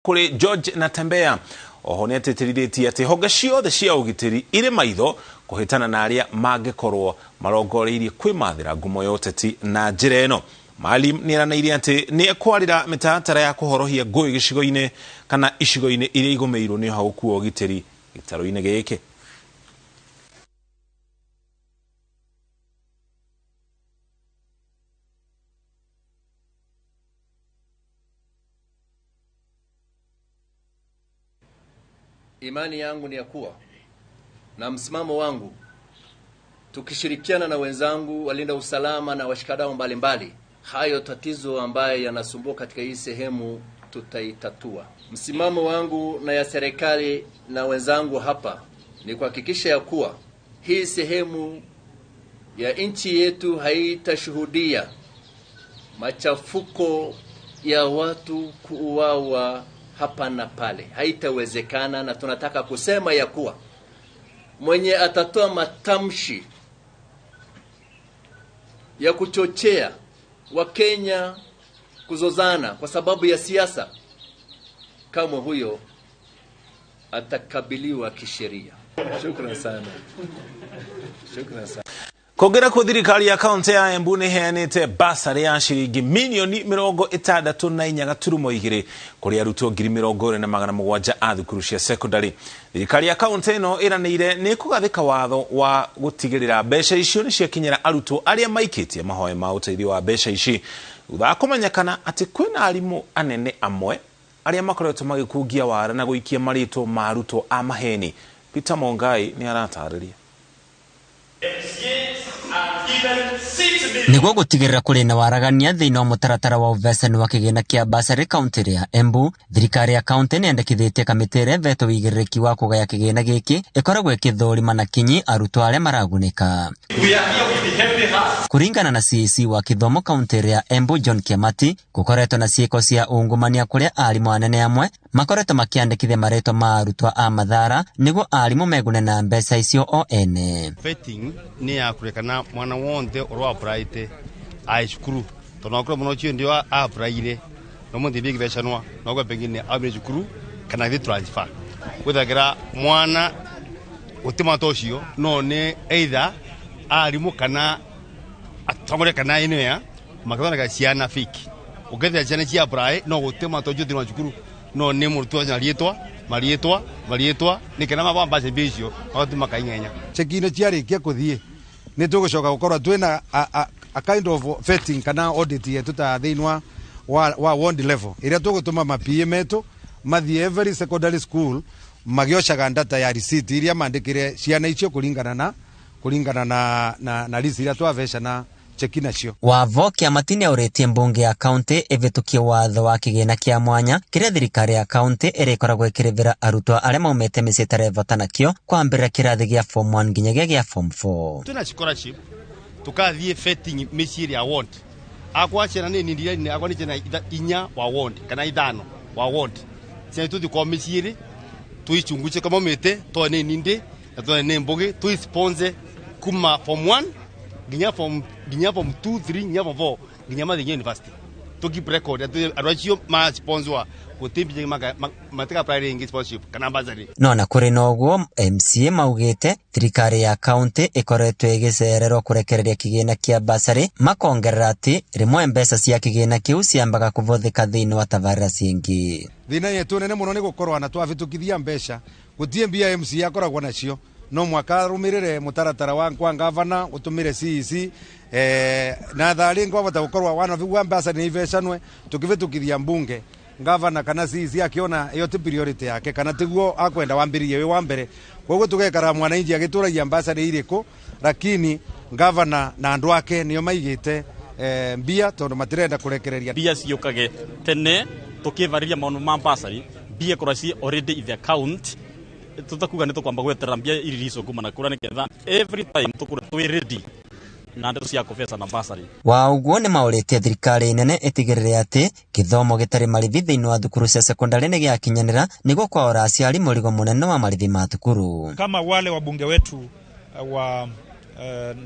Kuri George Natembeya oho nĩ atĩtĩrithĩtie atĩ honge ciothe cia ũgitĩri irĩ maitho kũhĩtana na arĩa mangĩkorwo marongoreirie kwĩmathĩra ngumo ya ũteti na njĩra ĩno. Maalim nĩ eranĩire atĩ nĩ ekwarĩra mĩtaratara ya kũhorohia ngũĩ gĩcigo-inĩ kana icigo-inĩ iria igũmĩirwo nĩ ũhagũku wa ũgitĩri gĩtarũ-inĩ gĩkĩ. Imani yangu ni ya kuwa na msimamo wangu, tukishirikiana na wenzangu walinda usalama na washikadau mbalimbali, hayo tatizo ambayo yanasumbua katika hii sehemu tutaitatua. Msimamo wangu na ya serikali na wenzangu hapa ni kuhakikisha ya kuwa hii sehemu ya nchi yetu haitashuhudia machafuko ya watu kuuawa hapa na pale. Haitawezekana, na tunataka kusema ya kuwa mwenye atatoa matamshi ya kuchochea Wakenya kuzozana kwa sababu ya siasa, kama huyo atakabiliwa kisheria. Shukran sana. Shukran sana. Kongera ku thirikari ya kaunti ya Embu nĩ ĩheanĩte basarĩ ya ciringi mirioni 64.2 kũrĩ arutwo 20,700 a thukuru cia secondary. Thirikari ya kaunti ĩno ĩranĩire nĩ ĩkũgathĩka watho wa gũtigĩrĩra mbeca icio nĩ ciakinyĩra arutwo arĩa maikĩtie mahoya ma ũteithio wa mbeca ici, thutha wa kũmenyekana atĩ kwĩna arimũ anene amwe arĩa makoretwo magĩkungia wara na gũikia marĩtwa ma arutwo a maheni. Peter Mongai nĩ aratarĩria. Nĩguo gũtigĩrĩra kũrĩ na waragania thĩinĩ wa mũtaratara wa ũvecani wa kĩgĩna kĩa basarĩ kaunti ya Embu, thirikari ya kaunti nĩyandĩkithĩtie kamĩtĩ ĩrĩa ĩvetwo ũigĩrĩrĩki wa kũgaya kĩgĩna gĩkĩ ĩkoragwo ĩkĩthũrima na kinyi arutwo arĩa maragunĩka. Kũringana na CEC wa kĩthomo kaunti ya Embu John Kiamati, gũkoretwo na ciĩko cia ungumania kũrĩa arimũ anene amwe makoretwo makĩandĩkithia marĩtwa ma arutwo a mathara nĩguo arimũ megune na mbeca icio o ene. Vetting nĩ ya kũrekana mwana wonthe ũrĩa applyte ai cukuru tondu akorwo mwana ũcio ndio applyire no mũndũ big becanwa no gwa pengine amire cukuru kana thi transfer gwithagira mwana utima tocio no ni either arimu kana atongoria kana ino ya makathondeka ciana fake ukethia ciana cia apply no gutima tocio thini wa cukuru no ni mũrutwo na rietwa marietwa marietwa ni kana mabamba mbecio magatima kaing'enya chekino ciarĩkia kũthiĩ nĩ tũgũcoka gũkorwo twĩna a kind of vetting kana audit yetu ta thĩinĩ wa ward level ĩrĩa tũgũtũma ma PA metũ mathiĩ every secondary school magĩocaga data ya receipt iria mandĩkire ciana icio kũringana na list iria twaveca na cheki nacio. Wavo Kiamati nĩaũrĩtie mbunge ya kaunti ĩvĩtũkie watho wa kĩgĩna kĩa mwanya kĩrĩa thirikari ya kaunti ĩrĩkoragwo ĩkĩrĩvĩra arutwo arĩa maumĩte mĩciĩ ĩtarĩ bata nakĩo kwambĩrĩria kĩrathi gĩa form 1 nginyagia gĩa form 4. Tuna scholarship tukathiĩ vetting mĩciĩ ya ward akwa ciana nĩ nini akwa nĩ ciana inya wa ward kana ithano wa ward ciana tũthiĩ kwa mĩciĩ tũichunguche kama maumĩte to nĩ nindi na to nĩ mbũgĩ tũisponsor kuma form 1 nginya form 2 3 nginya form 4 nginya mathiĩ university to keep record andũ acio ma sponsor gũtimbije matika apply rĩngĩ sponsorship kana bursary. No na kũrĩ na ũguo MCA maugĩte thirikari ya kaunti ĩkoretwo ĩgĩcererwo kũrekereria kĩgĩna kĩa basarĩ, makongerera atĩ rĩmwe mbeca cia kĩgĩna kĩu ciambaga kũvũthĩka thĩinĩ wa tabarĩra cingĩ. Thĩna yetu nene mũno nĩ gũkorwo na twavĩtũkithia mbeca gũtirĩ mbia MCA akoragwo nacio no mwaka rũmĩrĩre mũtaratara wa kwa gavana ũtũmĩre CEC na tharĩ ngwavota gũkorwo wana wa mbeca nĩ ivecanwe tũkĩvĩtũkithia mbunge gavana kana CEC akiona iyo ti priority yake kana tiguo akwenda wambĩrĩrie wĩ wa mbere koguo tũgekara mwananchi agĩtũragia mbeca nĩ irĩkũ, lakini gavana na andũ ake nĩo maigĩte mbia tondũ matirenda kũrekereria mbia ciũkage tene tũkĩvarĩria maũndũ ma bursary mbia korwo ci already in the account tutakuga nĩ tũkwamba gweterera mbia iririco kuma na kũrĩa nĩgetha every time tũkorwo twĩ ready na ndeto cia kũbeca na bursary. Wa ũguo nĩ maũrĩtie thirikari nene ĩtigĩrĩre atĩ gĩthomo gĩtarĩ marĩthi thĩinĩ wa thukuru cia sekondari nĩ gĩakinyanĩra nĩguo kwaora aciari mũrigo mũnene wa marĩthi ma thukuru. Kama wale wabunge wetu wa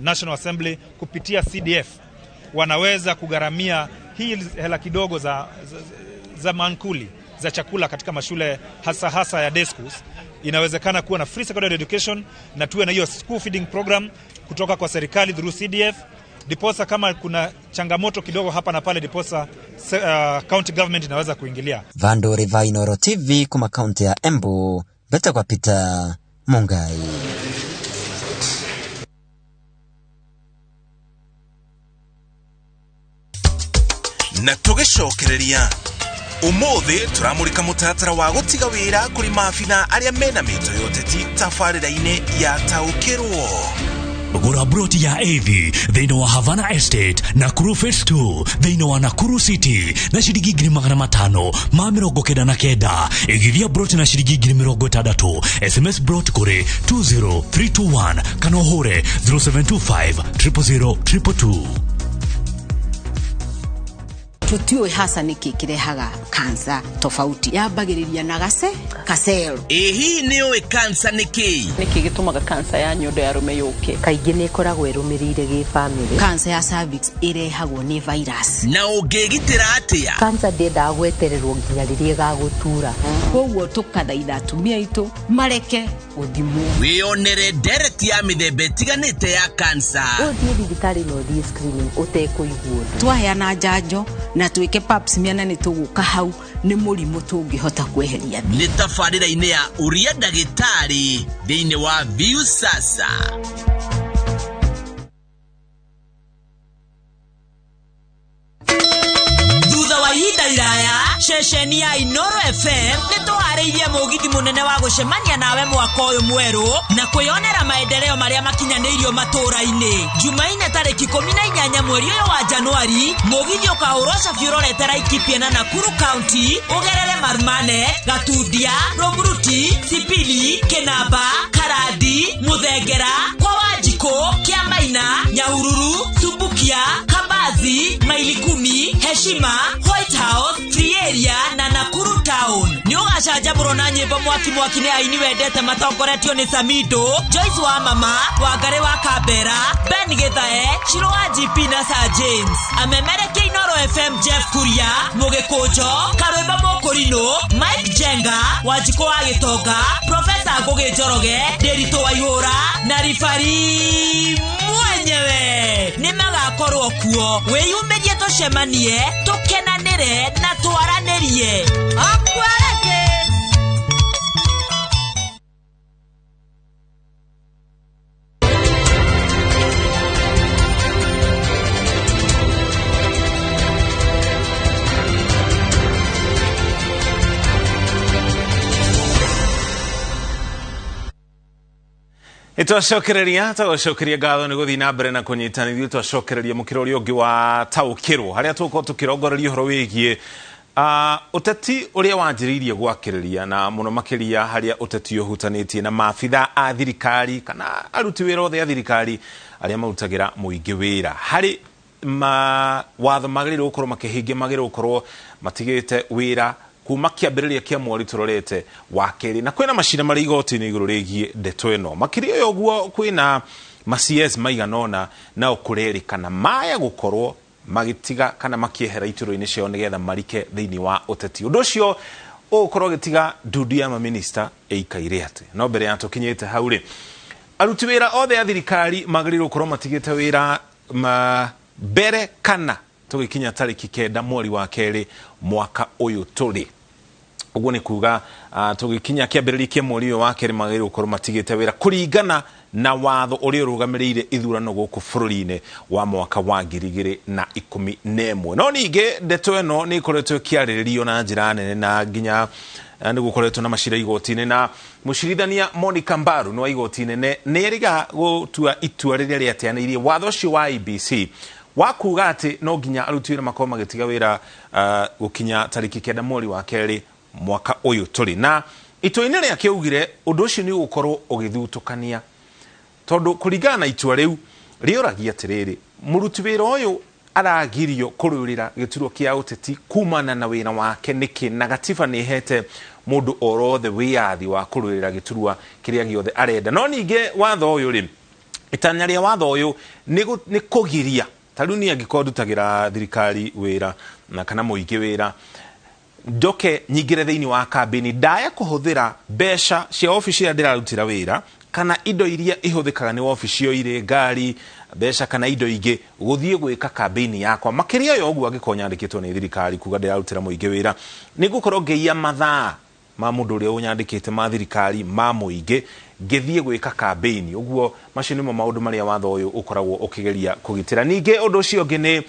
National Assembly kupitia CDF wanaweza kugharamia hii hela kidogo za mankuli za chakula katika mashule hasa hasa ya day schools. Inawezekana kuwa na free secondary education na tuwe na hiyo school feeding program kutoka kwa serikali through CDF, diposa kama kuna changamoto kidogo hapa na pale, diposa county government inaweza kuingilia. Vanduri va Inooro TV kuma kaunti ya Embu, betagwa Peter Mungai. Na tũgĩcokereria ũmũthĩ tũramũrĩka mũtaratara wa gũtiga wĩra kũrĩ maabitha arĩa mena mĩto ya ũteti tabarĩra-inĩ ya taũkĩrwo. Gũra broti ya AV thĩinĩ wa Havana Estate, Nakuru Phase 2 thĩinĩ wa Nakuru City na ciringi 599,000. Igithia broti na ciringi 60,000. SMS broti kũrĩ 20321 kana ũhũre 0725 000 222. Tutiũĩ hasa nĩkĩ kĩrehaga kansa tofauti, yambagĩrĩria na gace kasero. Ĩ hihi nĩ ũĩ kansa nĩ kĩĩ? Nĩkĩ gĩtũmaga kansa ya nyondo ya arũme yũke? Kaingĩ nĩ ĩkoragwo ĩrũmĩrĩire gĩbamĩrĩ. Kansa ya cervix ĩrehagwo nĩ virus. Na ũngĩgitĩra atĩa? Kansa ndĩendaga gwetererwo nginya rĩrĩa ĩgagũtura. Koguo tũkathaitha atumia aitũ mareke gũthimwo. Wĩyonere ndereti ya mĩthemba ĩtiganĩte ya kansa. Ũthiĩ thibitarĩ na ũthiĩ screening ũtekũigua ũndũ. Twaheana njanjo na twĩke pap smear na nĩ tũgũka hau nĩ mũrimũ tũngĩhota kweheria. Nĩ tabarĩra-inĩ ya ũria ndagĩtarĩ thĩinĩ wa Viusasa. Thutha wa ihinda iraya, ceceni ya Inooro FM nĩ tũharĩirie mũgithi mũnene wa gũcemania nawe mwaka ũyũ mwerũ na kwĩyonera maendeleo marĩa makinyanĩirio matũũra-inĩ. Jumaine tarĩki 18 mweri ũyũ wa Januari, mũgithi ũkahũrwo cabi ũrorete Laikipia na Nakuru County, ũgerere Marumane, Gatundia, Rumuruti, Sipili, Kinamba, Karandi, Muthengera, kwa Wanjikũ, Kĩamaina, Nyahururu, Subukia, Kambazi, Maili Kumi, Heshima, White House, Free Area na Nakuru Town. Nĩ ũgacanjamũrwo na nyĩmbo mwaki mwaki nĩ aini wendete matongoretio nĩ Samido, Joyce wa Mama, Wangari wa Kambera, Ben Githae, Shiro wa GP na Sir James. Amemerekia Inooro FM Jeff Kuria, Mũgĩkũnjo, Karwĩmbo Mũkũrinũ, Mike Jenga, Wanjikũ wa Gĩtonga, Profesa Ngũgĩ Njoroge, Ndĩritũ wa Ihũra na ribari mwenyewe nĩ magakorwo kuo. Wĩyumĩrie tũcemanie, tũkenanĩre na twaranĩrie. Akwareke. Nĩtwacokereria twacokeria ngatho nĩ gũthiĩ na mbere na kũnyitana ithuĩ twacokereria mũkĩra ũrĩa ũngĩ wa taũkĩrwo harĩa tũgũkorwo tũkĩrongoreria ũhoro wĩgiĩ ũteti ũrĩa wanjĩrĩirie gwakĩrĩria na mũno makĩria harĩa ũteti ũhutanĩtie na maabitha a thirikari kana aruti wĩra othe a thirikari arĩa marutagĩra mũingĩ wĩra harĩ watho magĩrĩirwo gũkorwo makĩhingia, magĩrĩirwo gũkorwo matigĩte wĩra kuma kĩambĩrĩria kĩa mweri tũrorete wa kerĩ, na kwĩna macira marĩ igoti-inĩ igũrũ rĩgiĩ ndeto ĩno. Makĩria ya ũguo kwĩna ma CS maigana ũna nao kũrerĩkana maya gũkorwo magĩtiga kana makĩehera iturwa-inĩ ciao nĩgetha marike thĩinĩ wa ũteti. Ũndũ ũcio ũgũkorwo ũgĩtiga ndundu ya maminista ĩikaire atĩ. No mbere ya tũkinyĩte hau rĩ, aruti wĩra othe a thirikari magĩrĩirwo gũkorwo matigĩte wĩra mbere kana tũgĩkinya tarĩki 9 mweri wa kerĩ mwaka ũyũ tũrĩ. Ũguo nĩ kuga tũgĩkinya kĩambĩrĩria kĩa mweri ũyũ wa kerĩ magĩrĩirwo gũkorwo matigĩte wĩra kũringana na watho ũrĩa ũrũgamĩrĩire ithurano gũkũ bũrũri-inĩ wa mwaka wa 2011. No ningĩ ndeto ĩno nĩ ĩkoretwo ĩkĩarĩrĩrio na njĩra nene na nginya nĩ gũkoretwo na macira igoti-inĩ, na mũcirithania Monica Mbaru nĩ wa igoti nene nĩ erĩga gũtua itua rĩrĩa rĩateanĩirie watho ũcio wa IEBC wa kuga atĩ no nginya aruti wĩra makorwo magĩtiga wĩra gũkinya tarĩki 9 mweri wa kerĩ mwaka ũyũ tũrĩ. Na itua-inĩ rĩake augire ũndũ ũcio nĩ ũgũkorwo ũgĩthutũkania, tondũ kũringana na itua rĩu rĩũragia atĩrĩrĩ, mũruti wĩra ũyũ aragirio kũrũĩrĩra gĩturwa kĩa ũteti kumana na wĩra wake nĩkĩ, na gatiba nĩ ĩhete mũndũ orothe wĩyathi wa kũrũĩrĩra gĩturwa kĩrĩa gĩothe arenda. No ningĩ watho ũyũ rĩ, itanya rĩa watho ũyũ nĩ kũgiria ta rĩu niĩ angĩkorwo ndutagĩra thirikari wĩra na kana mũingĩ wĩra, Njoke nyingĩre thĩinĩ wa kambĩni ndaya kũhũthĩra mbeca cia obici ĩrĩa ndĩrarutĩra wĩra kana indo iria ihũthĩkaga nĩ wabici ĩyo, irĩ ngari, mbeca kana indo ingĩ, gũthiĩ gwĩka kambĩini yakwa. Makĩria ya ũguo, angĩkorwo nyandĩkĩtwo nĩ thirikari kuga ndĩrarutĩra mũingĩ wĩra, nĩ ngũkorwo ngĩiya mathaa ma mũndũ ũrĩa ũnyandĩkĩte, ma thirikari, ma mũingĩ, ngĩthiĩ gwĩka kambĩini. Ũguo macio nĩmo maũndũ marĩa watho ũyũ ũkoragwo ũkĩgeria kũgitĩra. Ningĩ ũndũ ũcio ũngĩ nĩ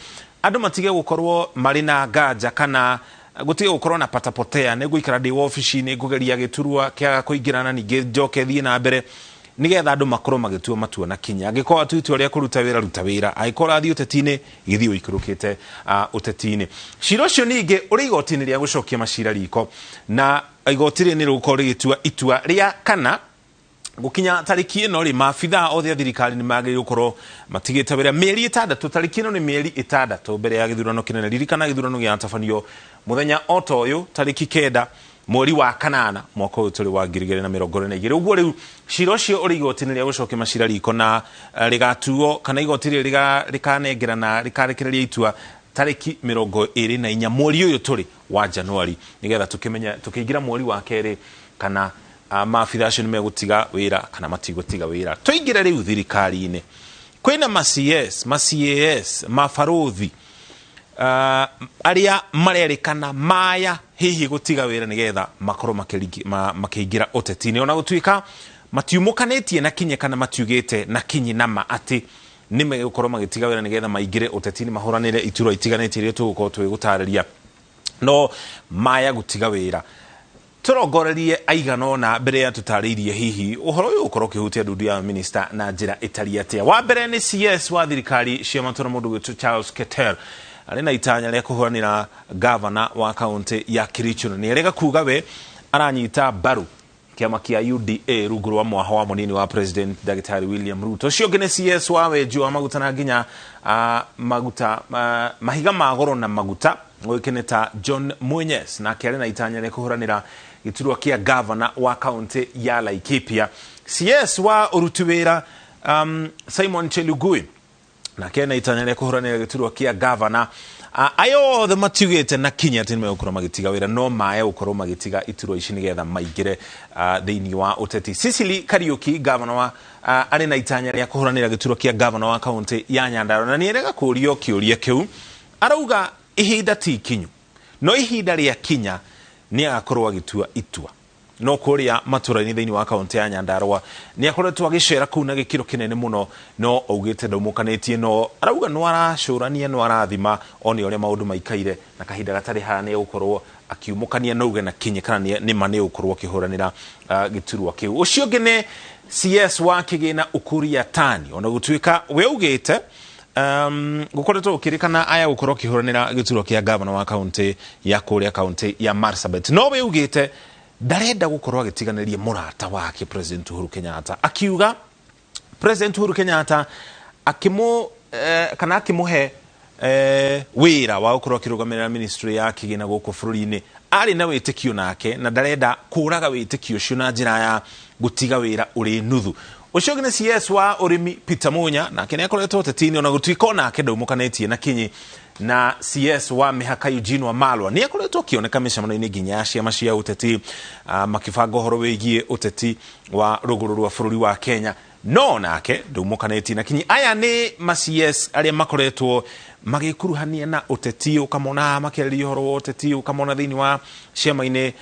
andũ matige gũkorwo marĩ na nganja kana gũtige gũkorwo na patapotea, nĩ ngũikara ndĩ wabici, nĩ ngũgeria gĩturwa kĩaga kũingĩrana, ningĩ njoke thiĩ na mbere, nĩgetha andũ makorwo magĩtua matua na kinya. Angĩkorwo watua itua rĩa kũruta wĩra, ruta wĩra. Angĩkorwo ũrathiĩ ũteti-inĩ, gĩthiĩ ũikũrũkĩte ũteti-inĩ. Cira ũcio ningĩ ũrĩ igoti-inĩ rĩa gũcokia macira riko, na igoti rĩrĩ nĩ rĩgũkorwo rĩgĩtua itua rĩa kana gũkinya tarĩki ĩno rĩ, maabithaa othe a thirikari nĩ magĩrĩirwo gũkorwo matigĩte wĩra mĩeri 6. Tarĩki ĩno nĩ mĩeri 6 mbere ya gĩthurano kĩnene. Ririkana gĩthurano gĩgatabanio mũthenya o ta ũyũ, tarĩki 9 mweri wa 8 mwaka ũyũ tũrĩ wa 2022. Ũguo rĩu cira ũcio ũrĩ igoti-inĩ rĩa gũcokia macira riko, na rĩgatuo kana igoti rĩrĩ rĩkanengerana, rĩkarekereria itua tarĩki 24 mweri ũyũ tũrĩ wa Januari, nĩgetha tũkĩmenya tũkĩingĩra mweri wa 2 kana maabithaa acio nĩ megũtiga wĩra kana matigũtiga wĩra. Tũingĩre rĩu thirikari-inĩ. Kwĩna ma CS, ma CAS, mabarũthi arĩa marerĩkana maya hihi gũtiga wĩra nĩgetha makorwo makĩingĩra ũteti-inĩ, ona gũtuĩka matiumũkanĩtie na kinyi kana matiugĩte na kinyi nama atĩ nĩ megũkorwo magĩtiga wĩra nĩgetha maingĩre ũteti-inĩ, mahũranĩre iturwa itiganĩte iria tũgũkorwo tũgĩgũtarĩria. No maya gũtiga wĩra, tũrongorerie aigana ũna mbere ya tũtarĩirie hihi ũhoro ũyũ ũkorwo ũkĩhutia ndundu ya minista na njĩra ĩtariĩ atĩa. Wa mbere nĩ CS wa thirikari cia matũra, mũndũ gwĩtwo Charles Keter, arĩ na itanya rĩa kũhũranĩra gavana wa kaunti ya Kericho, na nĩ erega kuga we aranyita mbaru kĩama kĩa UDA rungu rwa mwaho wa mũnini wa president Dagĩtarĩ William Ruto. Ũcio ũngĩ nĩ CS wa wenji wa maguta na nginya maguta, mahiga ma goro na maguta, ũĩkaine ta John Munyes, nake arĩ na itanya rĩa kũhũranĩra gĩturwa kĩa gavana wa kaunti ya Laikipia. CS wa ũruti wĩra Simon Chelugui nake na itanya rĩa kũhũranĩra gĩturwa kĩa gavana. Aya othe matiugĩte na kinya atĩ nĩmegũkorwo magĩtiga wĩra, no maya gũkorwo magĩtiga iturwa ici nĩgetha maingĩre thĩinĩ wa ũteti. Cecily Kariuki, gavana wa arĩ na itanya rĩa kũhũranĩra gĩturwa kĩa gavana wa kaunti ya Nyandarua, na nĩerega kũũrio kĩũria kĩu, arauga ihinda ti ikinyu, no ihinda rĩa kinya nĩ agakorwo agĩtua itua. No kũrĩa matũra-inĩ thĩinĩ wa kaunti ya Nyandarua nĩ akoretwo agĩcera kũu na gĩkĩro kĩnene mũno, no augĩte ndaumũkanĩtie, no arauga no aracũrania, no arathima one ũrĩa maũndũ maikaire, na kahinda gatarĩ haha nĩ egũkorwo akiumũkania na auge na kinyi kana nĩ ma nĩ egũkorwo akĩhũranĩra gĩturwa kĩu. Ũcio ũngĩ nĩ CS wa kĩgĩna Ukur Yatani, ona gũtuĩka we augĩte gũkoretwo gũkĩrĩkana aya gũkorwo akĩhũranĩra gĩturwa kĩa gavana wa kaunti ya kũrĩa kaunti ya Marsabit, no we augĩte ndarenda gũkorwo agĩtiganĩria mũrata wake President Uhuru Kenyatta, akiuga President Uhuru Kenyatta akĩmũ kana akĩmũhe wĩra wa gũkorwo akĩrũgamĩrĩra ministry ya kĩgĩna gũkũ bũrũri-inĩ, arĩ na wĩtĩkio nake na ndarenda kũraga wĩtĩkio ũcio na njĩra ya gũtiga wĩra ũrĩ nuthu. Ũcio ũngĩ nĩ CS wa ũrĩmi Peter Munya, nake nĩ akoretwo ũteti-inĩ, ona gũtuĩka onake ndaumũkanĩtie na kinyi na CS wa mĩhaka Eugene Wamalwa nĩ akoretwo akĩoneka mĩcemanio-inĩ nginya ya ciama cia ũteti, makĩbanga ũhoro wĩgiĩ ũteti wa rũgũrũ rwa bũrũri wa Kenya, no nake ndaumũkanĩtie na kinyi. Aya nĩ ma CS arĩa makoretwo magĩkuruhania na ũteti, ũkamona makĩarĩria ũhoro wa ũteti, ũkamona thĩinĩ wa ciama-inĩ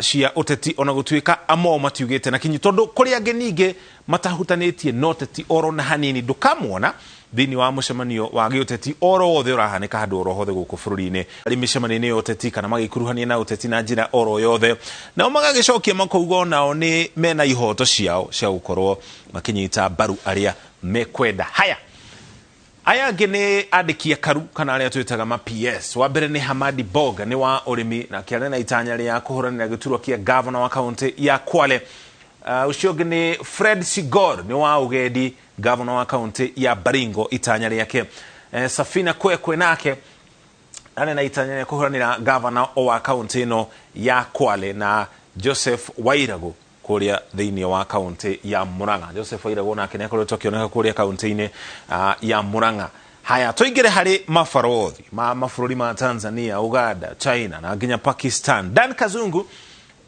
cia ũteti, ona gũtuĩka amwe matiugĩte na kinyi, tondũ kũrĩ angĩ ningĩ matahutanĩtie na ũteti oro na hanini. Ndũkamona thĩinĩ wa mũcemanio wa gĩũteti oro wothe ũrahanĩka handũ oro hothe gũkũ bũrũri-inĩ, arĩ mĩcemanio-inĩ ya ũteti kana magĩkuruhania na ũteti na njĩra oro yothe, nao magagĩcokia makauga onao nĩ mena ihoto ciao cia gũkorwo makĩnyita mbaru arĩa mekwenda. Haya, aya angĩ nĩ andĩki akaru kana arĩa twĩtaga ma PS. Wa mbere nĩ Hamadi Boga, nĩ wa ũrĩmi, na akĩarĩ na itanya rĩa kũhũranĩra gĩturwa kĩa gavana wa kaunti ya Kwale. Ũcio ũngĩ nĩ Fred Sigor, nĩ wa ũgendi, gavana wa kaunti ya Baringo, itanya rĩake. Safina Kwekwe nake arĩ na itanya rĩa kũhũranĩra gavana wa kaunti ĩno ya Kwale, na Joseph Wairagu kũrĩa thĩinĩ wa kaunti ya Murang'a. Joseph Wairagu nake nĩ akoretwo akĩoneka kũrĩa kaunti-inĩ ya Murang'a. Haya, tũingĩre harĩ mabarothi ma mabũrũri ma Tanzania, Uganda, China na nginya Pakistan. Dan Kazungu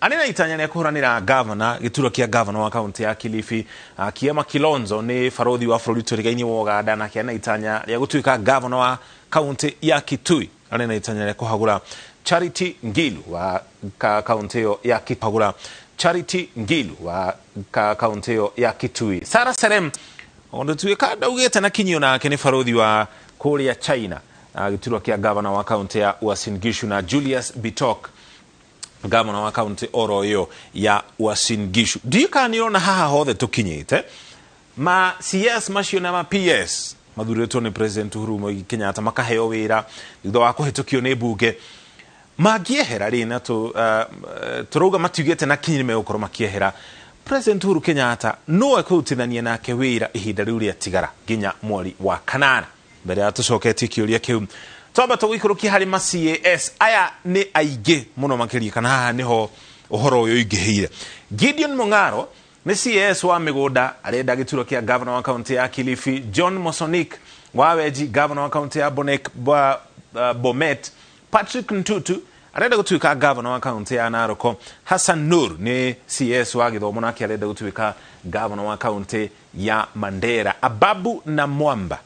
arĩ na itanya rĩa kũhũranĩra gavana, gĩturwa kĩa gavana wa kaunti ya Kilifi. Kiema Kilonzo nĩ barothi wa bũrũri tũrigainie wa Uganda, nake arĩ na itanya rĩa gũtuĩka gavana wa kaunti ya Kitui. Arĩ na itanya rĩa kũhagũra Charity Ngilu wa kaunti ĩyo ya Kitui. Charity Ngilu wa kaunti ĩyo ya Kitui. Sarah Serem onatuĩka ndaugĩte na kinyio, nake nĩ barothi wa kũrĩa China, gĩturwa kĩa gavana wa kaunti ya Uasin Gishu, na Julius Bitok, gavana wa kaunti oro ĩyo ya Uasin Gishu. Ndiũĩ kana nĩ ũrona haha hothe tũkinyĩte, ma CS macio na ma PS mathurĩtwo nĩ President Uhuru Muigai Kenyatta, makaheo wĩra thutha wa kũhĩtũkio nĩ mbunge, mangĩehera rĩ, na tũrauga matiugĩte na kinyi nĩ megũkorwo makĩehera, President Uhuru Kenyatta no ekũrutithania nake wĩra ihinda rĩu rĩatigara nginya mweri wa kanana? Mbere ya tũcoketie kĩũria kĩu, twamba tũgũikũrũkia harĩ ma CAS. Aya nĩ aingĩ mũno makĩria, kana haha nĩho ũhoro ũyũ ũingĩhĩire. Gideon Mung'aro nĩ CAS wa mĩgũnda, arenda gĩturwa kĩa gavana wa kaunti ya Kilifi. John Mosonik wa Weji, gavana wa kaunti ya Bomet. Patrick Ntutu arenda gũtuĩka gavana wa kaunti ya Narok. Hassan Nur nĩ CS wa gĩthomo, nake arenda gũtuĩka gavana wa kaunti ya Mandera. Ababu na Mwamba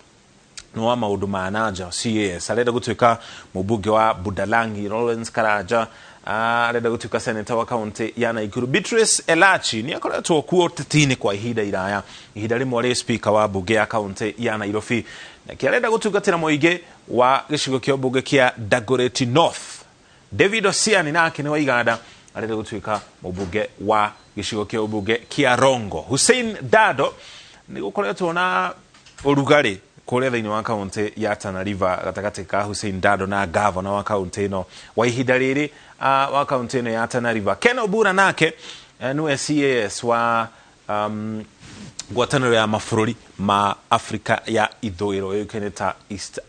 nĩ wa maũndũ ma nanja, CAS, arenda gũtuĩka mũmbunge wa Budalangi. Lawrence Karanja arenda gũtuĩka senator wa kaunti ya Nakuru. Beatrice Elachi nĩ akoretwo kuo ũteti-inĩ kwa ihinda iraya, ihinda rĩmwe arĩ speaker wa mbunge ya kaunti ya Nairobi, nake arenda gũtungatĩra mũingĩ wa gĩcigo kĩa mbunge kĩa Dagoretti North. David Osiani nake nĩ wa Iganda, arenda gũtuĩka mũmbunge wa gĩcigo kĩa ũmbunge kĩa Rongo. Hussein Dado, nĩ gũkoretwo na ũrugarĩ kũrĩa thĩinĩ wa kaunti ya Tana River gatagatĩ ka Hussein Dado na gavana wa kaunti ĩno wa ihinda rĩrĩ, wa kaunti ĩno ya Tana River. Ken Obura nake nĩwe CAS wa ngwatanĩro ya mabũrũri ma Afrika ya ithũĩro, ĩũkaine ta East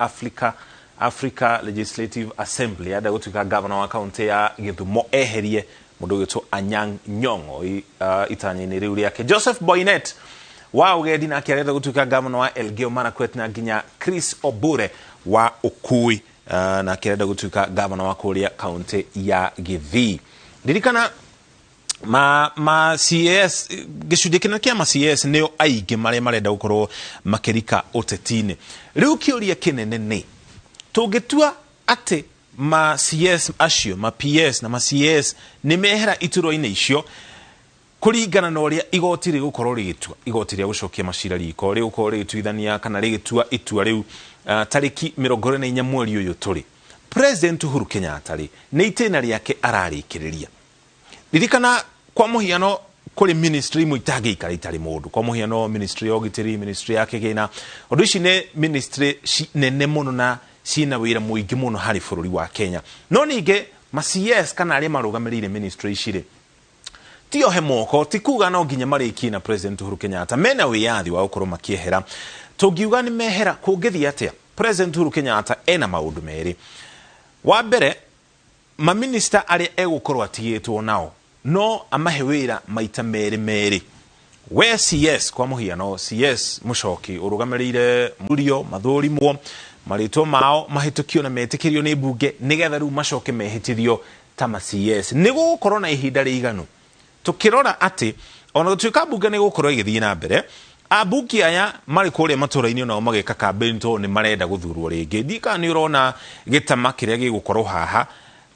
Africa Legislative Assembly, arenda gũtuĩka gavana wa kaunti ya Gĩthumo, eherie mũndũ ũgwĩtwo Anyang' Nyong'o itanya-inĩ rĩu rĩake. Joseph Boynet wa ũgendi nake arenda gũtuĩka gavana wa Elgeyo Marakwet, na nginya Chris Obure wa ũkui, nake arenda gũtuĩka gavana wa kũrĩa kaunti ya Gĩthii. Ririkana ma CAS, gĩcunjĩ kĩnene kĩa ma CAS nĩo aingĩ marĩa marenda gũkorwo makĩrika ũteti-inĩ. Rĩu kĩũria kĩnene nĩ, tũngĩtua atĩ ma CS acio, ma PS na ma CS nĩ mehera iturwa-inĩ icio, kũringana na ũrĩa igoti rĩgũkorwo rĩgĩtua, igoti rĩa gũcokia macira riko rĩgũkorwo rĩgĩtuithania kana rĩgĩtua itua rĩu tarĩki 24 mweri ũyũ tũrĩ, President Uhuru Kenyatta rĩ, nĩ itĩna rĩake ararĩkĩrĩria? Ririkana, kwa mũhiano, kũrĩ ministry imwe itangĩikara itarĩ mũndũ, kwa mũhiano ministry ya ũgitĩri, ministry ya kĩgĩna. Ũndũ ici nĩ ministry nene mũno na ciĩna wĩra mũingĩ mũno harĩ bũrũri wa Kenya. No ningĩ ma CS kana arĩa marũgamĩrĩire ministry ici rĩ, ti ohe moko, ti kuga no nginya marĩkie na President Uhuru Kenyatta. Mena wĩyathi wa gũkorwo makĩehera. Tũngiuga nĩ mehera, kũngĩthiĩ atĩa? President Uhuru Kenyatta ena maũndũ merĩ. Wa mbere, maminista arĩa egũkorwo atigĩtwo nao no amahe wĩra maita merĩ merĩ. We CS, kwa mũhiano CS Mũcoki ũrũgamĩrĩire murio, mathũrimwo marĩtwa mao, mahĩtũkio na metĩkĩrio nĩ mbunge, nĩgetha rĩu macoke mehĩtithio ta ma CS. Nĩ gũgũkorwo na ihinda rĩiganu, tũkĩrora atĩ ona gũtuĩka mbunge nĩ gũkorwo ĩgĩthiĩ na mbere, ambunge aya marĩ kũrĩa matũra-inĩ onao magĩka campaign tondũ nĩ marenda gũthurwo rĩngĩ. Ndiũĩ kana nĩ ũrona gĩtama kĩrĩa gĩgũkorwo haha.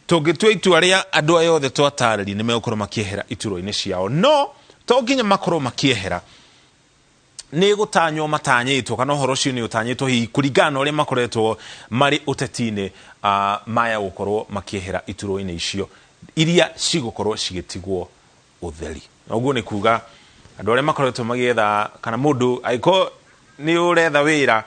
Tũngĩtua itua rĩa andũ aya othe twatarĩria nĩ megũkorwo makĩehera iturwa-inĩ ciao, no to nginya makorwo makĩehera, nĩ gũtanywo matanyĩtwo, kana ũhoro ũcio nĩ ũtanyĩtwo hihi kũringana na ũrĩa makoretwo marĩ ũteti-inĩ, maya gũkorwo makĩehera iturwa-inĩ icio iria cigũkorwo cigĩtigwo ũtheri. Na ũguo nĩ kuga andũ arĩa makoretwo magĩetha, kana mũndũ angĩkorwo nĩ ũretha wĩra,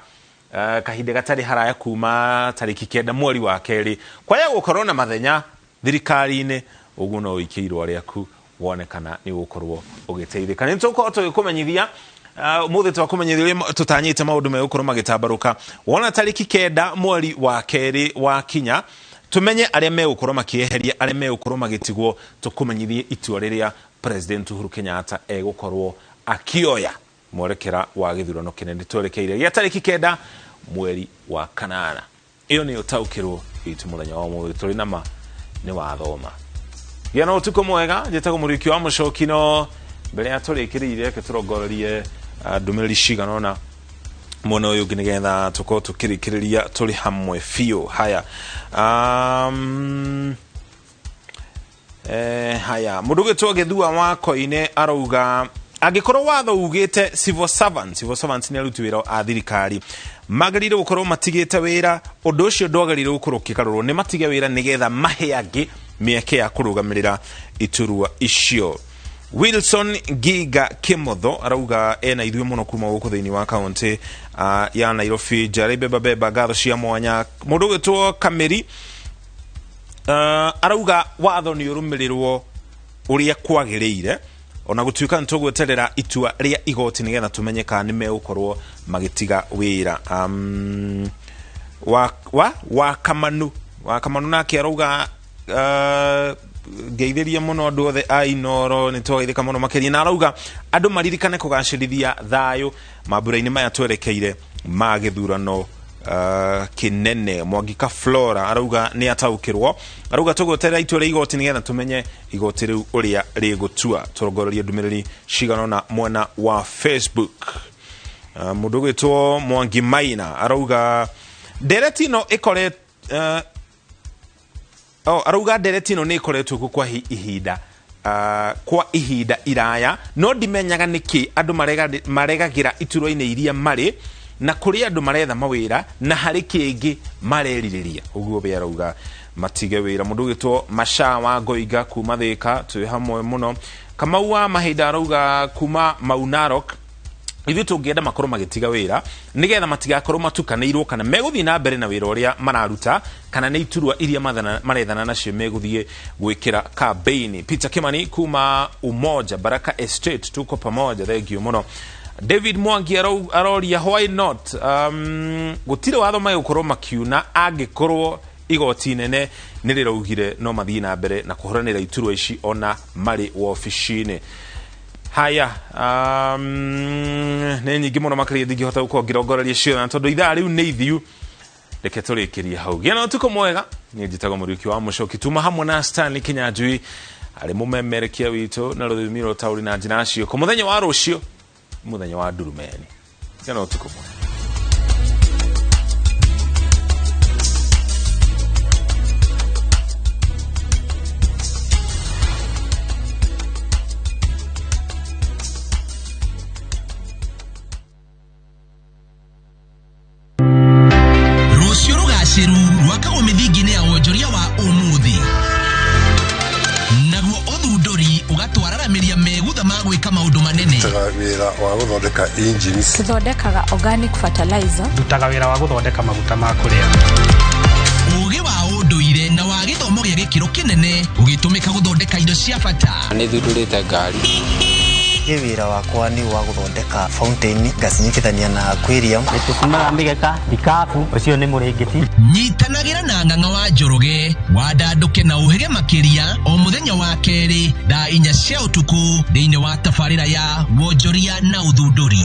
kahinda gatarĩ haraya kuma tarĩki 9 mweri wa kerĩ, kwaya gũkorwo na mathenya thirikari-inĩ, ũguo no ũikie irũa rĩaku wone kana nĩ ũgũkorwo ũgĩteithĩka. Nĩ tũgũkorwo tũgĩkũmenyithia ũmũthĩ, twakũmenyithia ũrĩa tũtanyĩte maũndũ megũkorwo magĩtambarũka. Wona tarĩki 9 mweri wa kerĩ wa kinya, tumenye arĩa megũkorwo makĩeheria, arĩa megũkorwo magĩtigwo, tũkũmenyithie itua rĩrĩa President Uhuru Kenyatta egũkorwo akĩoya mwerekera wa gĩthurano kĩnene twerekeire gĩa tarĩki 9 Mweri wa kanana. Ĩyo nĩyo taũkĩrwo itũ mũthenya wa ũmũthĩ, tũrĩ na ma nĩ wathoma. Gĩa na ũtukũ mwega. Njĩtagwo Mũriũki wa Mũcoki, no mbere ya tũrĩkĩrĩirie, reke tũrongorerie ndũmĩrĩri cigana ũna mwena ũyũ ũngĩ nĩgetha tũkorwo tũkĩrĩkĩrĩria tũrĩ hamwe biũ. Haya, haya, mũndũ ũgĩtwo Gĩthua wa Koine arauga angĩkorwo watho ugĩte civil servants, civil servants nĩ aruti wĩra a thirikari, magĩrĩire gũkorwo matigĩte wĩra, ũndũ ũcio ndwagĩrĩire gũkorwo ũkĩgarũrwo. Nĩ matige wĩra nĩgetha mahe angĩ mĩeke ya kũrũgamĩrĩra iturwa icio. Wilson Giga Kimotho arauga ena ithuĩ mũno kuma gũkũ thĩinĩ wa kaunti ya Nairobi. Njare beba beba, ngatho cia mwanya. Mũndũ ũgĩtwo Kamĩri arauga watho nĩ ũrũmĩrĩrwo ũrĩa kwagĩrĩire, ona gũtuĩka nĩ tũgweterera itua rĩa igoti nĩgetha tũmenye kana nĩ megũkorwo magĩtiga wĩra. Wa Kamanu nake arauga ngeithĩria mũno andũ othe a Inoro, nĩ twageithĩka mũno makĩria, na arauga andũ maririkane kũgacĩrithia thayũ mambura-inĩ maya twerekeire ma gĩthurano kĩnene. Mwangika Flora arauga nĩ ataũkĩrwo, arauga tũgweterera itua rĩa igoti nĩgetha tũmenye igoti rĩu ũrĩa rĩgũtua. Tũrongorerie ndũmĩrĩri cigana ũna mwena wa Facebook. Mũndũ ũgwĩtwo Mwangi Maina arauga ndereti ĩno ĩkore oh, arauga ndereti ĩno nĩ ĩkoretwo kuo kwa ihinda kwa ihinda iraya, no ndimenyaga nĩkĩ andũ maregagĩra iturwa-inĩ iria marĩ na kũrĩ andũ maretha mawĩra na harĩ kĩngĩ marerirĩria. Ũguo we arauga matige wĩra. Mũndũ ũgĩtwo Masha wa Ngoiga kuma Thĩka, twĩ hamwe mũno. Kamau wa Mahinda arauga kuma Mau Narok, ithuĩ tũngĩenda makorwo magĩtiga wĩra nĩgetha matigakorwo matukanĩirwo kana megũthiĩ na mbere na wĩra ũrĩa mararuta kana nĩ iturwa iria marethana nacio megũthiĩ gwĩkĩra campaign. Peter Kimani kuma Umoja Baraka Estate, tuko pamoja, thank you mũno. David Mwangi aroria why not? Gũtirĩ watho magũkorwo makiuna angĩkorwo igoti inene nĩ rĩraugire no mathiĩ na mbere na kũhũranĩra iturwa ici ona marĩ wobici-inĩ. Haya, nĩ nyingĩ mũno makĩria, ndingĩhota gũkorwo ngĩrongoreria ciothe, na tondũ ithaa rĩu nĩ ithiu, reke tũrĩkĩrie hau. Gĩa na ũtukũ mwega. Niĩ njĩtagwo Mũriũki wa Mũcoki, tuma hamwe na Stanley Kinyanjui arĩ mũmemerekia witũ na rũthiomi rwa ũtaũri na njĩra ciĩko. Mũthenya wa rũciũ, mũthenya wa ndurumeni. Gĩa na ũtukũ mwega. Rũciũ rũgacĩru rwakagwo mĩthingi-inĩ ya wonjoria wa ũmũthĩ, naguo ũthundũri ũgatwararamĩria megutha ma gwĩka maũndũ manene. Ndutaga wĩra wa gũthondeka engines. Tũthondekaga organic fertilizer. Ndutaga wĩra wa gũthondeka maguta ma kũrĩa. Ũgĩ wa ũndũire na wa gĩthomo gĩa gĩkĩro kĩnene ũgĩtũmĩka gũthondeka indo cia bata. Nĩ thundũrĩte ngari. Niĩ wĩra wakwa nĩ wa gũthondeka fountain, ngacinyitithania na aquarium. Tũtumaga mĩgeka, ikabu, ũcio nĩ mũrĩngĩti. Nyitanagĩra na Ng'ang'a wa Njoroge, wandandũke na ũhĩge makĩria o mũthenya wa kerĩ thaa 4 cia ũtukũ thĩinĩ wa tabarĩra ya wonjoria na ũthundũri.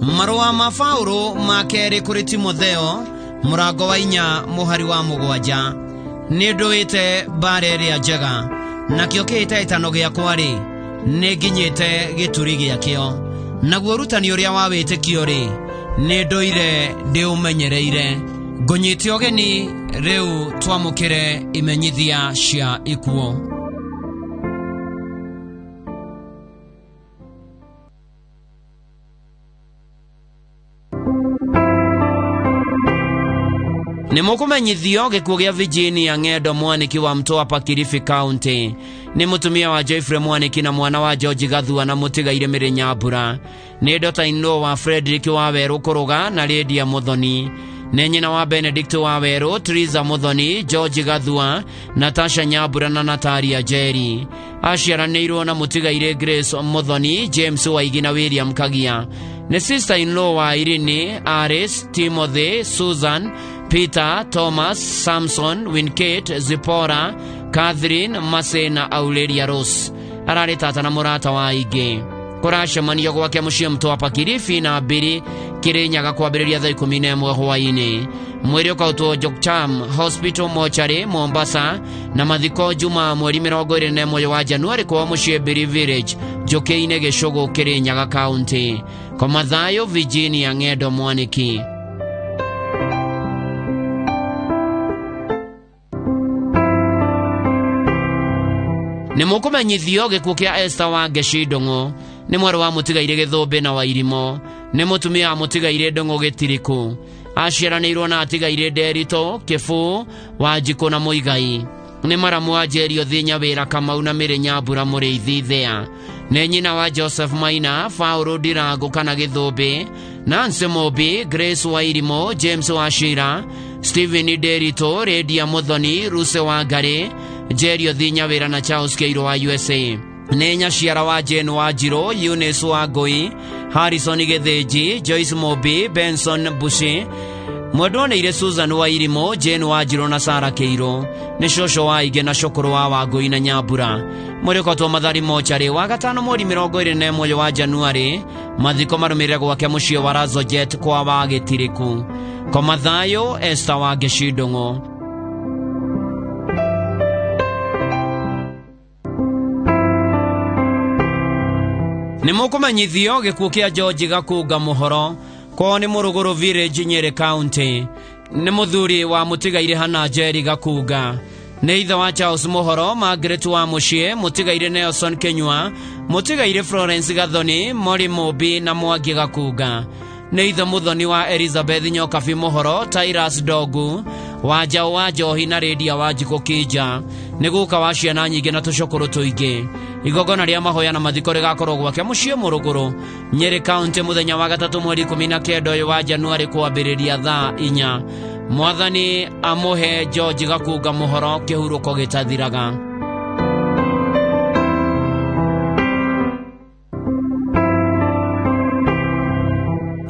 Marũa ma Paũlũ ma kerĩ kũrĩ Timotheo, mũrango wa 4, mũhari wa 7. Nĩ ndũĩte mbara ĩrĩa njega, nakĩo kĩhĩtahĩtano gĩakwa-rĩ, nĩ nginyĩte gĩturi gĩakĩo, naguo ũrutani ũrĩa wa wĩtĩkio-rĩ, nĩ ndũire ndĩũmenyereire. Ngũnyite ũgeni rĩu twamũkĩre imenyithia cia ikuũ. Nĩ mũkũmenyithio gĩkuũ gĩa Virginia Ng'endo Mwaniki wa Mtwapa, Kilifi County. Nĩ mũtumia wa Geoffrey Mwaniki na mwana wa George Gathua na mũtigaire Mĩrĩ Nyambura. Nĩ daughter-in-law wa Frederick wa Werũ Kũrũga na Lydia Muthoni. Nĩ nyina wa Benedict wa Werũ, Teresa Muthoni, George Gathua, Natasha Nyambura na Natalia Njeri. Aciaranĩirwo na mũtigaire Grace Muthoni, James Waigi na William Kagia. Nĩ sister-in-law wa Irene, Aris, Timothy, Susan, Peter, Thomas, Samson, Winkate, Zipporah, Catherine, Mase na Aurelia Rose. Ararĩ tata na mũrata wa aingĩ. Kũracemanio gwake mũciĩ Mtwapa Kilifi na Mbiri Kirinyaga kwambĩrĩria thaa 11 hwaĩ-inĩ. Mwĩrĩ ũkautwo Jokcham Hospital Mochari Mombasa na mathiko Juma mweri 21 wa Januari kwa mũciĩ Mbiri Village Njũkĩ-inĩ Gĩcũgũ Kirinyaga County. Komathayo Virginia Ng'endo Mwaniki. Nĩ mũkũmenyithio gĩkuũ kĩa Esther wa Ngeci Ndũng'ũ nĩ mwarĩ wa mũtigairĩ Gĩthũmbĩ na Wairimo nĩ mũtumia wa mũtigairĩ Ndũng'ũ Gĩtirikũ. Aciaranĩirwo na atigairĩ Nderitũ Kĩbũ Wanjikũ na Mũigai. Nĩ maramu wa Njerio Thinya Wĩra Kamau na Mĩrĩ Nyambura Mũrĩithi Thea. Nĩ nyina wa Joseph Maina Paũlũ Ndirangũ kana Gĩthũmbĩ Nancy Mũmbi Grace Wairimo James Wachira Stephen Nderitũ Redia Mũthoni Ruse wa Ngarĩ Njerio Thinya Wĩra na Charles Kĩirũ wa USA. Nĩ nyaciara wa Jane Wanjirũ Eunice wa Ngũi Harrison Gĩthĩnji Joyce Mũmbi Benson Bushi Mwendwaneire Susan Wairimo Jane Wanjirũ na Sarah Kĩirũ. Nĩ cũcũ wa Ingĩ na cũkũrũ wa Wangũi na Nyambura. Mũrĩkotwo Mathari Mochari wa gatano mweri 21 wa Januari mathiko marũmĩrĩre gwake mũciĩ wa Razojet kwa wa Gĩtiriku. Komathayo Esther wa Ngeci Ndũng'ũ. Nĩ mũkũmenyithio gĩkuũ kĩa George Gakunga Mũhoro kwao nĩ Mũrũgũrũ Village Nyeri County. Nĩ mũthuri wa mũtigairĩ Hannah Njeri Gakunga. Nĩ ithe wa Charles Mũhoro Margaret wa Mũciĩ mũtigairĩ Nelson Kenyua mũtigairĩ Florence Gathoni Mori Mũmbi na Mwangi Gakunga. Nĩ ithe mũthoni wa Elizabeth Nyokabi Mũhoro Tyrus Dogu wa Njaũ wa Njohi na Rĩndia wa Njikũ Kinja. Nĩ guka wa ciana nyingĩ na tũcũkũrũ tũingĩ. Igongona rĩa mahoya na mathiko rĩgakorwo gwake mũciĩ Mũrũgũrũ Nyeri County mũthenya wa gatatũ mweri 19 ũyũ wa Januari kwambĩrĩria thaa 4. Mwathani amũhe George Gakunga Mũhoro kĩhurũko gĩtathiraga.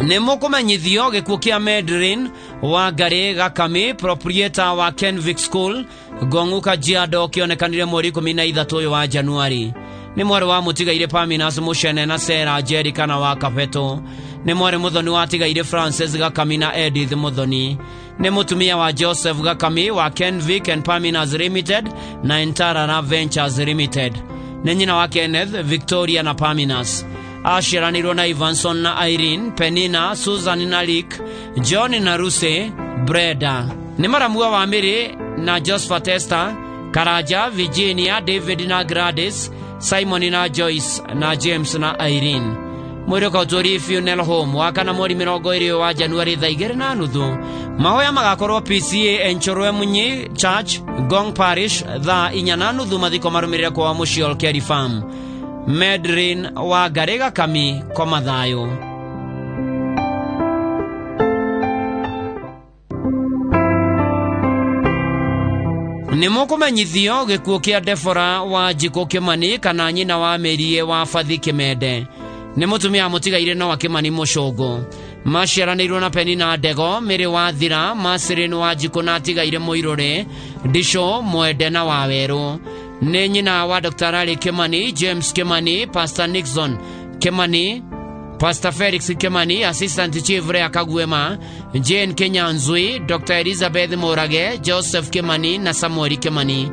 Nĩ mũkũmenyithio gĩkuũ kĩa Medrin wa Ngarĩ Gakami proprietor wa Kenvic School Ngong'u Kajiado kĩonekanire mweri 13 ũyũ wa Januari. Nĩ mwarĩ wa mũtigairĩ Paminas Mũcene na Sarah Njeri kana wa Kabeto. Nĩ mwarĩ mũthoni wa atigairĩ Francis Gakami na Edith Mũthoni. Nĩ mũtumia wa Joseph Gakami wa Kenvic and Paminas Limited na Entarara Ventures Limited. Nĩ nyina wa Kenneth, Victoria na Paminas. Aciaranĩirwo na Ivanson na Irene, Penina, Susan na Lick, John na Ruse, Breda. Nĩ maramua wa Mĩrĩ na Josephat Esther, Karaja, Virginia, David na Gladys, Simon na Joyce na James na Irene. Mwĩrĩ ũkautwo Funeral Home wa kana mweri 20 wa Januari thaa 2:30. Mahoya magakorwo PCA Enchorwe Munyi Church, Gong Parish thaa 4:30 mathiko marũmĩrĩre kwa mũciĩ Olkeri Farm. Medrin wa Ngarĩ Gakami Komathayo. Nĩ mũkũmenyithio gĩkuũ kĩa Deborah wa Njikũ Kĩmani kana nyina wa Mĩrie wa Bathi Kĩmende. Nĩ mũtumia mũtigairĩ Noah Kĩmani Mũcũngũ. Maciaranĩirwo na Penina Ndego, Mĩrĩ wa Thira, Marceline wa Njikũ na atigairĩ Mũirũrĩ, Ndicũ, Mwende na Wawerũ. Nĩ nyina wa Dr. Larry Kĩmani, James Kĩmani, Pastor Nixon Kĩmani, Pastor Felix Kĩmani, Assistant Chief Rea Kaguema, Jane Kenyanzui, Dr. Elizabeth Murage, Joseph Kĩmani na Samuel Kĩmani.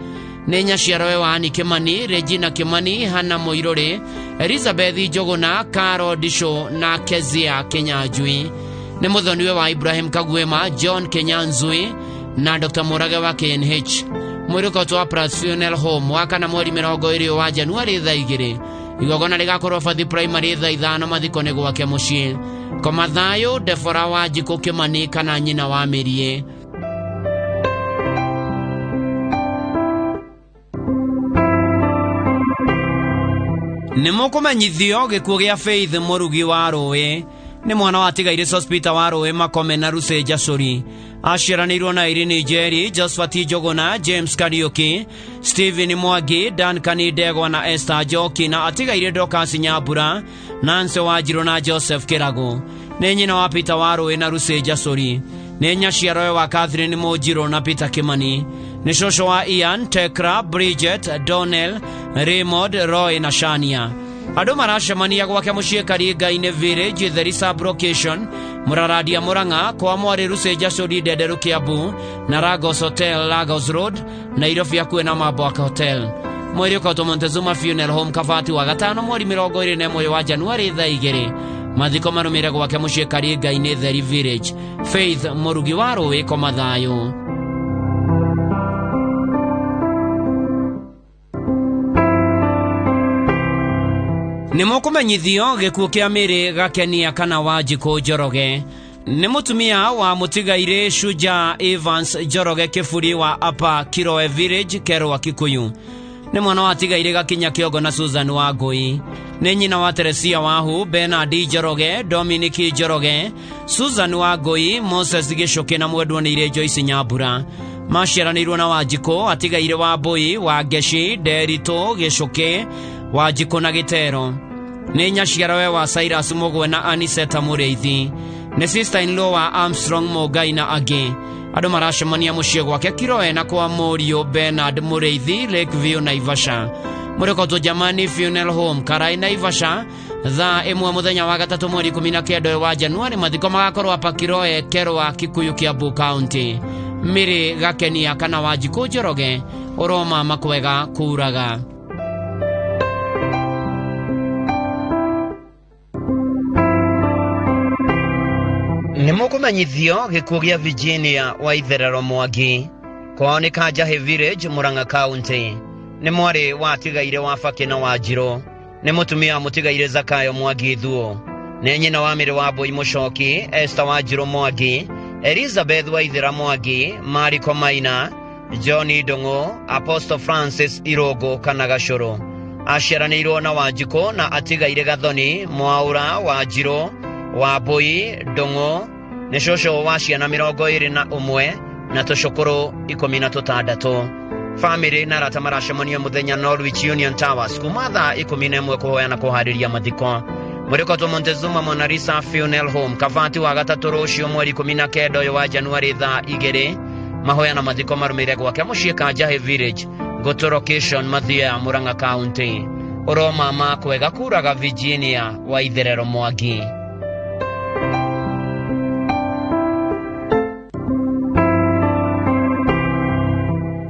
Nĩ nyaciarowe wa Annie Kĩmani, Regina Kĩmani, Hannah Mũirũrĩ, Elizabeth Njũgũna, Carol Ndicũ na Kezia Kenyanjui. Nĩ mũthoniwe wa Ibrahim Kaguema, John Kenyanzui na Dr. Murage wa KNH. Mwĩrĩ ũkautwo wa Plus Funeral Home wa kana mweri 20 wa Januari thaa 2. Igongona rĩgakorwo Bathi Primary thaa 5 mathiko nĩ gwake mũciĩ. Komathayo Deborah wa Njikũ Kĩmani kana nyina wa Mĩrie. Nĩ mũkũmenyithio gĩkuũ gĩa Faith Mũrugi wa Rũĩ. Nĩ mwana wa atigairĩ Sospeter wa Rũĩ Makome na Ruse Njacũri. Aciaranĩirwo na Irene Njeri, Josephat Njũgũna, James Kariuki, Stephen Mwangi, Duncan Ndegwa na Esther Njoki na atigairĩ Dorcas Nyambura, Nancy Wanjirũ na Joseph Kĩragũ. Nĩ nyina wa Peter wa Rũĩ na Ruse Njacũri. Nĩ nyaciarowe wa Catherine Mũnjirũ na Peter Kĩmani. Nĩ cũcũ wa Ian, Tekra, Bridget, Donnell, Raymond, Roy na Shania. Andũ maracemania gwake mũciĩ Karinga-inĩ Village, Theri sub-location, Mũraradia Mũrang'a, kwa Mwarĩ Rucenja Cũri Ndenderu Kiambu, na Lagos Hotel, Lagos Road, Nairobi hakuhĩ na Mambwak Hotel. Mwĩrĩ ũkautwo Montezuma Funeral Home Kabati wa gatano mweri 21 wa Januari thaa 2. Mathiko marũmĩrĩre gwake mũciĩ Karinga-inĩ Theri Village. Faith Mũrugi wa Rũĩ koma thayũ. Nĩ mũkũmenyithio gĩkuũ kĩa Mary Gakenia kana Wanjikũ Njoroge. Nĩ mũtumia wa mũtigairĩ Shujaa Evans Njoroge Kĩburi wa Upper Kiroe Village, Kerwa Kikuyu. Nĩ mwana wa tigairĩ Gakinya Kĩongo na Susan Wangũi. Nĩ nyina wa Teresia Wahu, Bernard Njoroge, Dominic Njoroge, Susan Wangũi, Moses Gĩcũkĩ na mwendwo nĩ irĩ Joyce Nyambura. Maciaranĩirwo na Wanjikũ, atigairĩ Wambũi, Wangeci, Nderitũ, Gĩcũkĩ, Wanjikũ na Gĩtero. Nĩ nyaciarawe wa Cyrus Mũgwe na Aniseta Mũrĩithi. Nĩ sister in law wa Armstrong Mũngai na angĩ. Andũ maracemania mũciĩ gwake Kiroe na kwa mũriũ Bernard Mũrĩithi, Lakeview, Naivasha. Mũrĩkotwo Jamani Funeral Home, Karai, Naivasha, thaa 1 mũthenya wa gatatũ mweri 19 wa Januari. Mathiko magakorwo hapa Kiroe, Kerwa, Kikuyu, Kiambu County. Mary Gakenia kana Wanjikũ Njoroge, ũroma makwega kuraga. Nĩ mũkũmenyithio gĩkuũ gĩa Virginia wa Itherero Mwangi. Kwao nĩ Kanjahi Village, Murang'a County. Nĩ mwarĩ wa tigaire wa Bakĩ na Wanjirũ. Nĩ mũtumia wa mũtigaire Zakayo Mwangi Thuo. Nĩ nyina wa Mĩrĩ wa Mbũi Mũcoki, Esther Wanjirũ Mwangi, Elizabeth Waithera Mwangi, Mariko Maina, John Ndung'u, Apostle Francis Irũngũ kana Gacũrũ. Aciaranĩirwo na Wanjikũ na atigaire Gathoni, Mwaũra, Wanjirũ, Wambũi, Ndung'u. Nĩ cũcũ wa ciana 21 na tũcũkũrũ 16. Famĩlĩ na arata maracemania mũthenya Norwich Union Towers kuma thaa 11 kũhoya na kũharĩria mathiko. Mũrĩkotwo Montezuma Monarisa Funeral Home Kabati wa gatatũ rũciũ mweri 19 ũyũ wa Januari thaa 2. Mahoya na mathiko marũmĩrĩre gwake mũciĩ Kanjahi Village, Ngũtũ location, Mathioya, Murang'a County. Ũromama kwega kuraga Virginia wa Itherero Mwangi.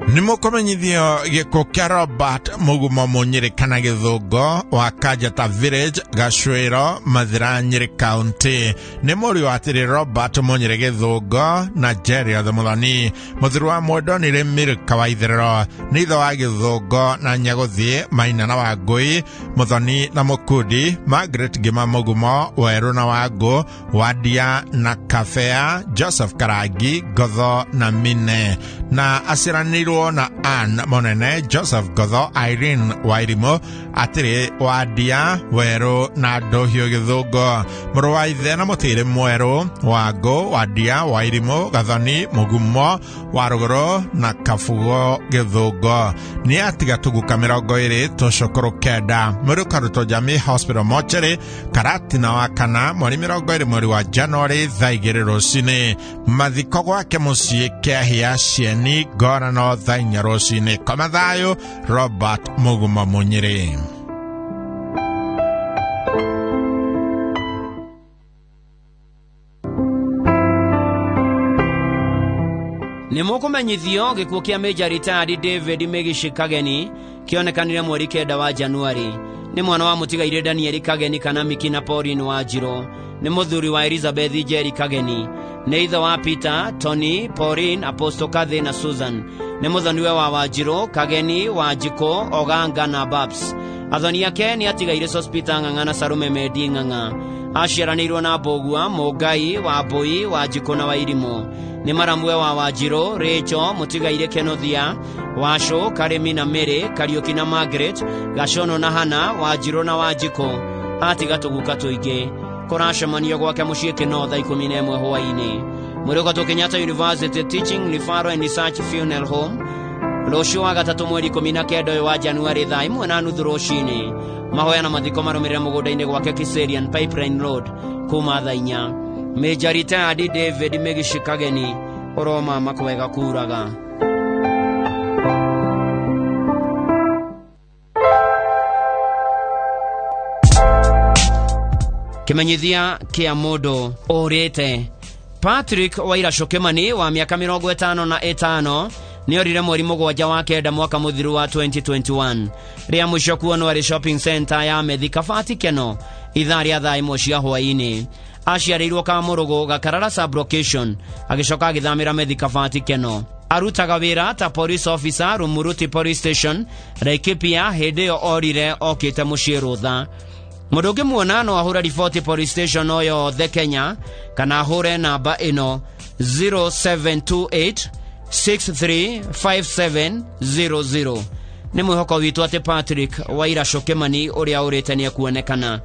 Nĩ mũkũmenyithio gĩkuũ kĩa Robert Mũgumo Mũnyĩrĩ kana Gĩthũngũ wa Kajata Village, Gacũĩro, Mathira, Nyĩrĩ County. Nĩ mũriũ wa atĩrĩ Robert Mũnyĩrĩ Gĩthũngũ na Jerioth Mũthoni. Mũthuri wa mwendwa nĩ Milka wa Itherero. Nĩ ithe wa Gĩthũngũ na Nyagũthiĩ, Maina na Wangũi, Mũthoni na Mũkundi, Margaret Ngĩma Mũgumo, Werũ na Wangũ, Wadia na Kabea, Joseph Karangi, Ngotho na Mine. Na aciaranĩirwo na Ann Monene, Joseph Gotho, Irene Wairimu, atĩrĩ Wadia, Werũ na Ndũhiũ Gĩthũngũ. Mũrũ wa ithe na mũtĩrĩ Mwerũ, Wangũ, Wadia, Wairimu, Gathoni, Mũgumo, Warũgũrũ na Kabugo Gĩthũngũ. Nĩ atiga tũguka 20 tũcũkũrũ 9. Mwĩrĩ ũkarutwo Jamii Hospital Mortuary, Karatina wa kana mweri 20 mweri wa Januari thaa 2 rũcinĩ. Mathiko gwake mũciĩ Kĩahĩa Cieni Ngorano thaa 4 rũcinĩ. Koma thayũ, Robert Mũgumo Mũnyĩrĩ. Nĩ mũkũmenyithio gĩkuũ kĩa Major Retired David Migishi Kageni kĩonekanire mweri 9 wa Januari. Nĩ mwana wa mũtigairĩ Daniel Kageni kana Miki na Pauline Wanjirũ. Nĩ mũthuri wa Elizabeth Njeri Kageni. Nĩ ithe wa Peter, Tony, Pauline, Apostle Kathy na Susan. Nĩ mũthoniwe wa Wanjirũ, Kageni, Wanjikũ, Oganga na Babs. Athoni ake nĩ atigaire Sospeter Ng'ang'a na Sarume Mendi Ng'ang'a. Aciaranĩirwo na Mbũgua, Mũngai, Wambũi, Wanjikũ na Wairimũ. Nĩ maramwe wa Wanjirũ, Rachel, mũtigairĩ Kenothia, Wacũ, Karĩmi na Mary, Kariũki na Margaret, Gacono na Hana, Wanjirũ na Wanjikũ. Atiga tũguka tũingĩ. Kũracemanio gwake mũciĩ Kĩno thaa 11 hwaĩ-inĩ. Mũrĩkotwo Kenyatta University Teaching, Referral and Research Funeral Home rũciũ wa gatatũ mweri 19 ũyũ wa Januari thaa 1:30 rũcinĩ. Mahoya na mathiko marũmĩrĩre mũgũnda-inĩ gwake Kiserian Pipeline Road kuma thaa 4. Major Retired David Migishi Kageni, ũromama kwega kuraga. Kĩmenyithia kĩa mũndũ ũrĩte. Patrick Waira Shokemani wa mĩaka 55 nĩorire mweri 7 wa 9 mwaka mũthiru wa 2021. Rĩa mũico kuonwo arĩ shopping center ya Methi Kabati Keno ithaa rĩa thaa 1 cia hwaĩ-inĩ. Aciarĩirwo Kamũrũgũ Gakarara sub-location, agĩcoka agĩthamĩra Methi Kabati Keno. Arutaga wĩra ta police officer Rumuruti Police Station Laikipia hĩndĩ ĩyo orire okĩte mũciĩ rũtha. Mũndũ ũngĩmuona no ahũre riboti police station o yothe Kenya kana ahũre namba ĩno 0728 635700. Nĩ mwĩhoko witũ atĩ Patrick Waira Shokemani ũrĩa ũrĩte nĩ ekuonekana.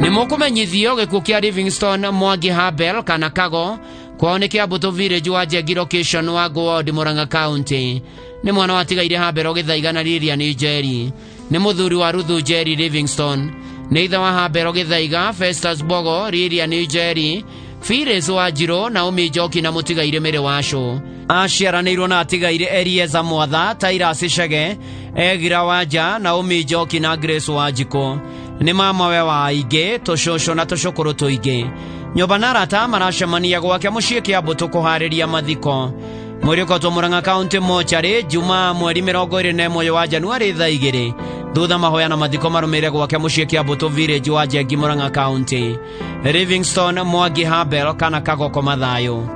Nĩ mũkũmenyithio gĩkuũ kĩa Livingstone Mwangi Habel kana Kago kwao nĩ Kĩambũtũ village wa Njengi location wa Ngũondi Murang'a County. Nĩ mwana watigaire Habel Gĩthaiga na Lilian Njeri. Nĩ mũthuri wa Ruthu Njeri Livingstone. Nĩ ithe wa Habel Gĩthaiga, Festus Bogo, Lilian Njeri, Phyllis Wanjirũ, Naomi Njoki na mũtigaire Mary Wacũ. Aciaranĩirwo na atigaire Elieza Mwatha, Tirus Chege, Egira Wanja, Naomi Njoki na Grace Wanjikũ. Nĩ mamawe wa aingĩ, tũcũcũ na tũcũkũrũ tũingĩ. Nyũmba na arata maracemania gwake mũciĩ Kĩambũtũ kũharĩria mathiko. Mwĩrĩ ũkotwo Murang'a County Mortuary Jumaa mweri 21 wa Januari thaa 2. Thutha mahoya na mathiko marũmĩrĩre gwake mũciĩ Kĩambũtũ village wa Njengi Murang'a County. Livingstone Mwangi Habel kana Kagoko mathayũ.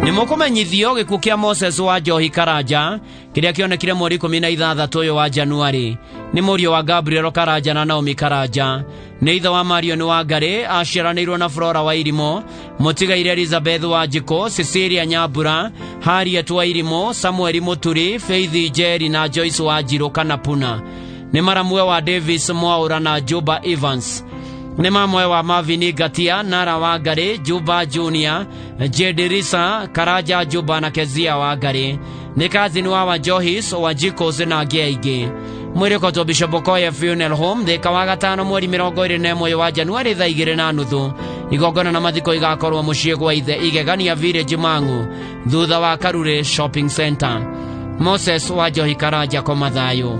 Nĩ mũkũmenyithio gĩkuũ kĩa Moses wa Njohi Karanja kĩrĩa kĩonekire mweri 16 ũyũ wa Januari. Nĩ mũriũ wa Gabriel Karanja na Naomi Karanja. Nĩ ithe wa Marion wa Ngarĩ, aciaranĩirwo na Flora wa Irimũ, mũtigaire Elizabeth wa Njikũ, Cecilia Nyambura, Harriet wa Irimũ, Samuel Mũturi, Faith Njeri na Joyce wa Njirũ kana Puna. Nĩ maramwe wa Davis Mwaũra na Juba Evans. Nĩ mamwe wa Marvin Ngatia, Nara wa Ngarĩ, Juba Junior, Jedirisa, Karanja Juba na Kezia wa Ngarĩ. Nĩ kazini wa Wanjohis, Wanjikos na angĩ aingĩ. Mwĩrĩ ũkotwo Bishop Okoye Funeral Home Thika wa gatano mweri 21 wa Januari thaa 2:30. Igongona na mathiko igakorwo mũciĩ gwa ithe Igegania Village Mang'u thutha wa Karure Shopping Center. Moses wa Njohi Karanja koma thayũ.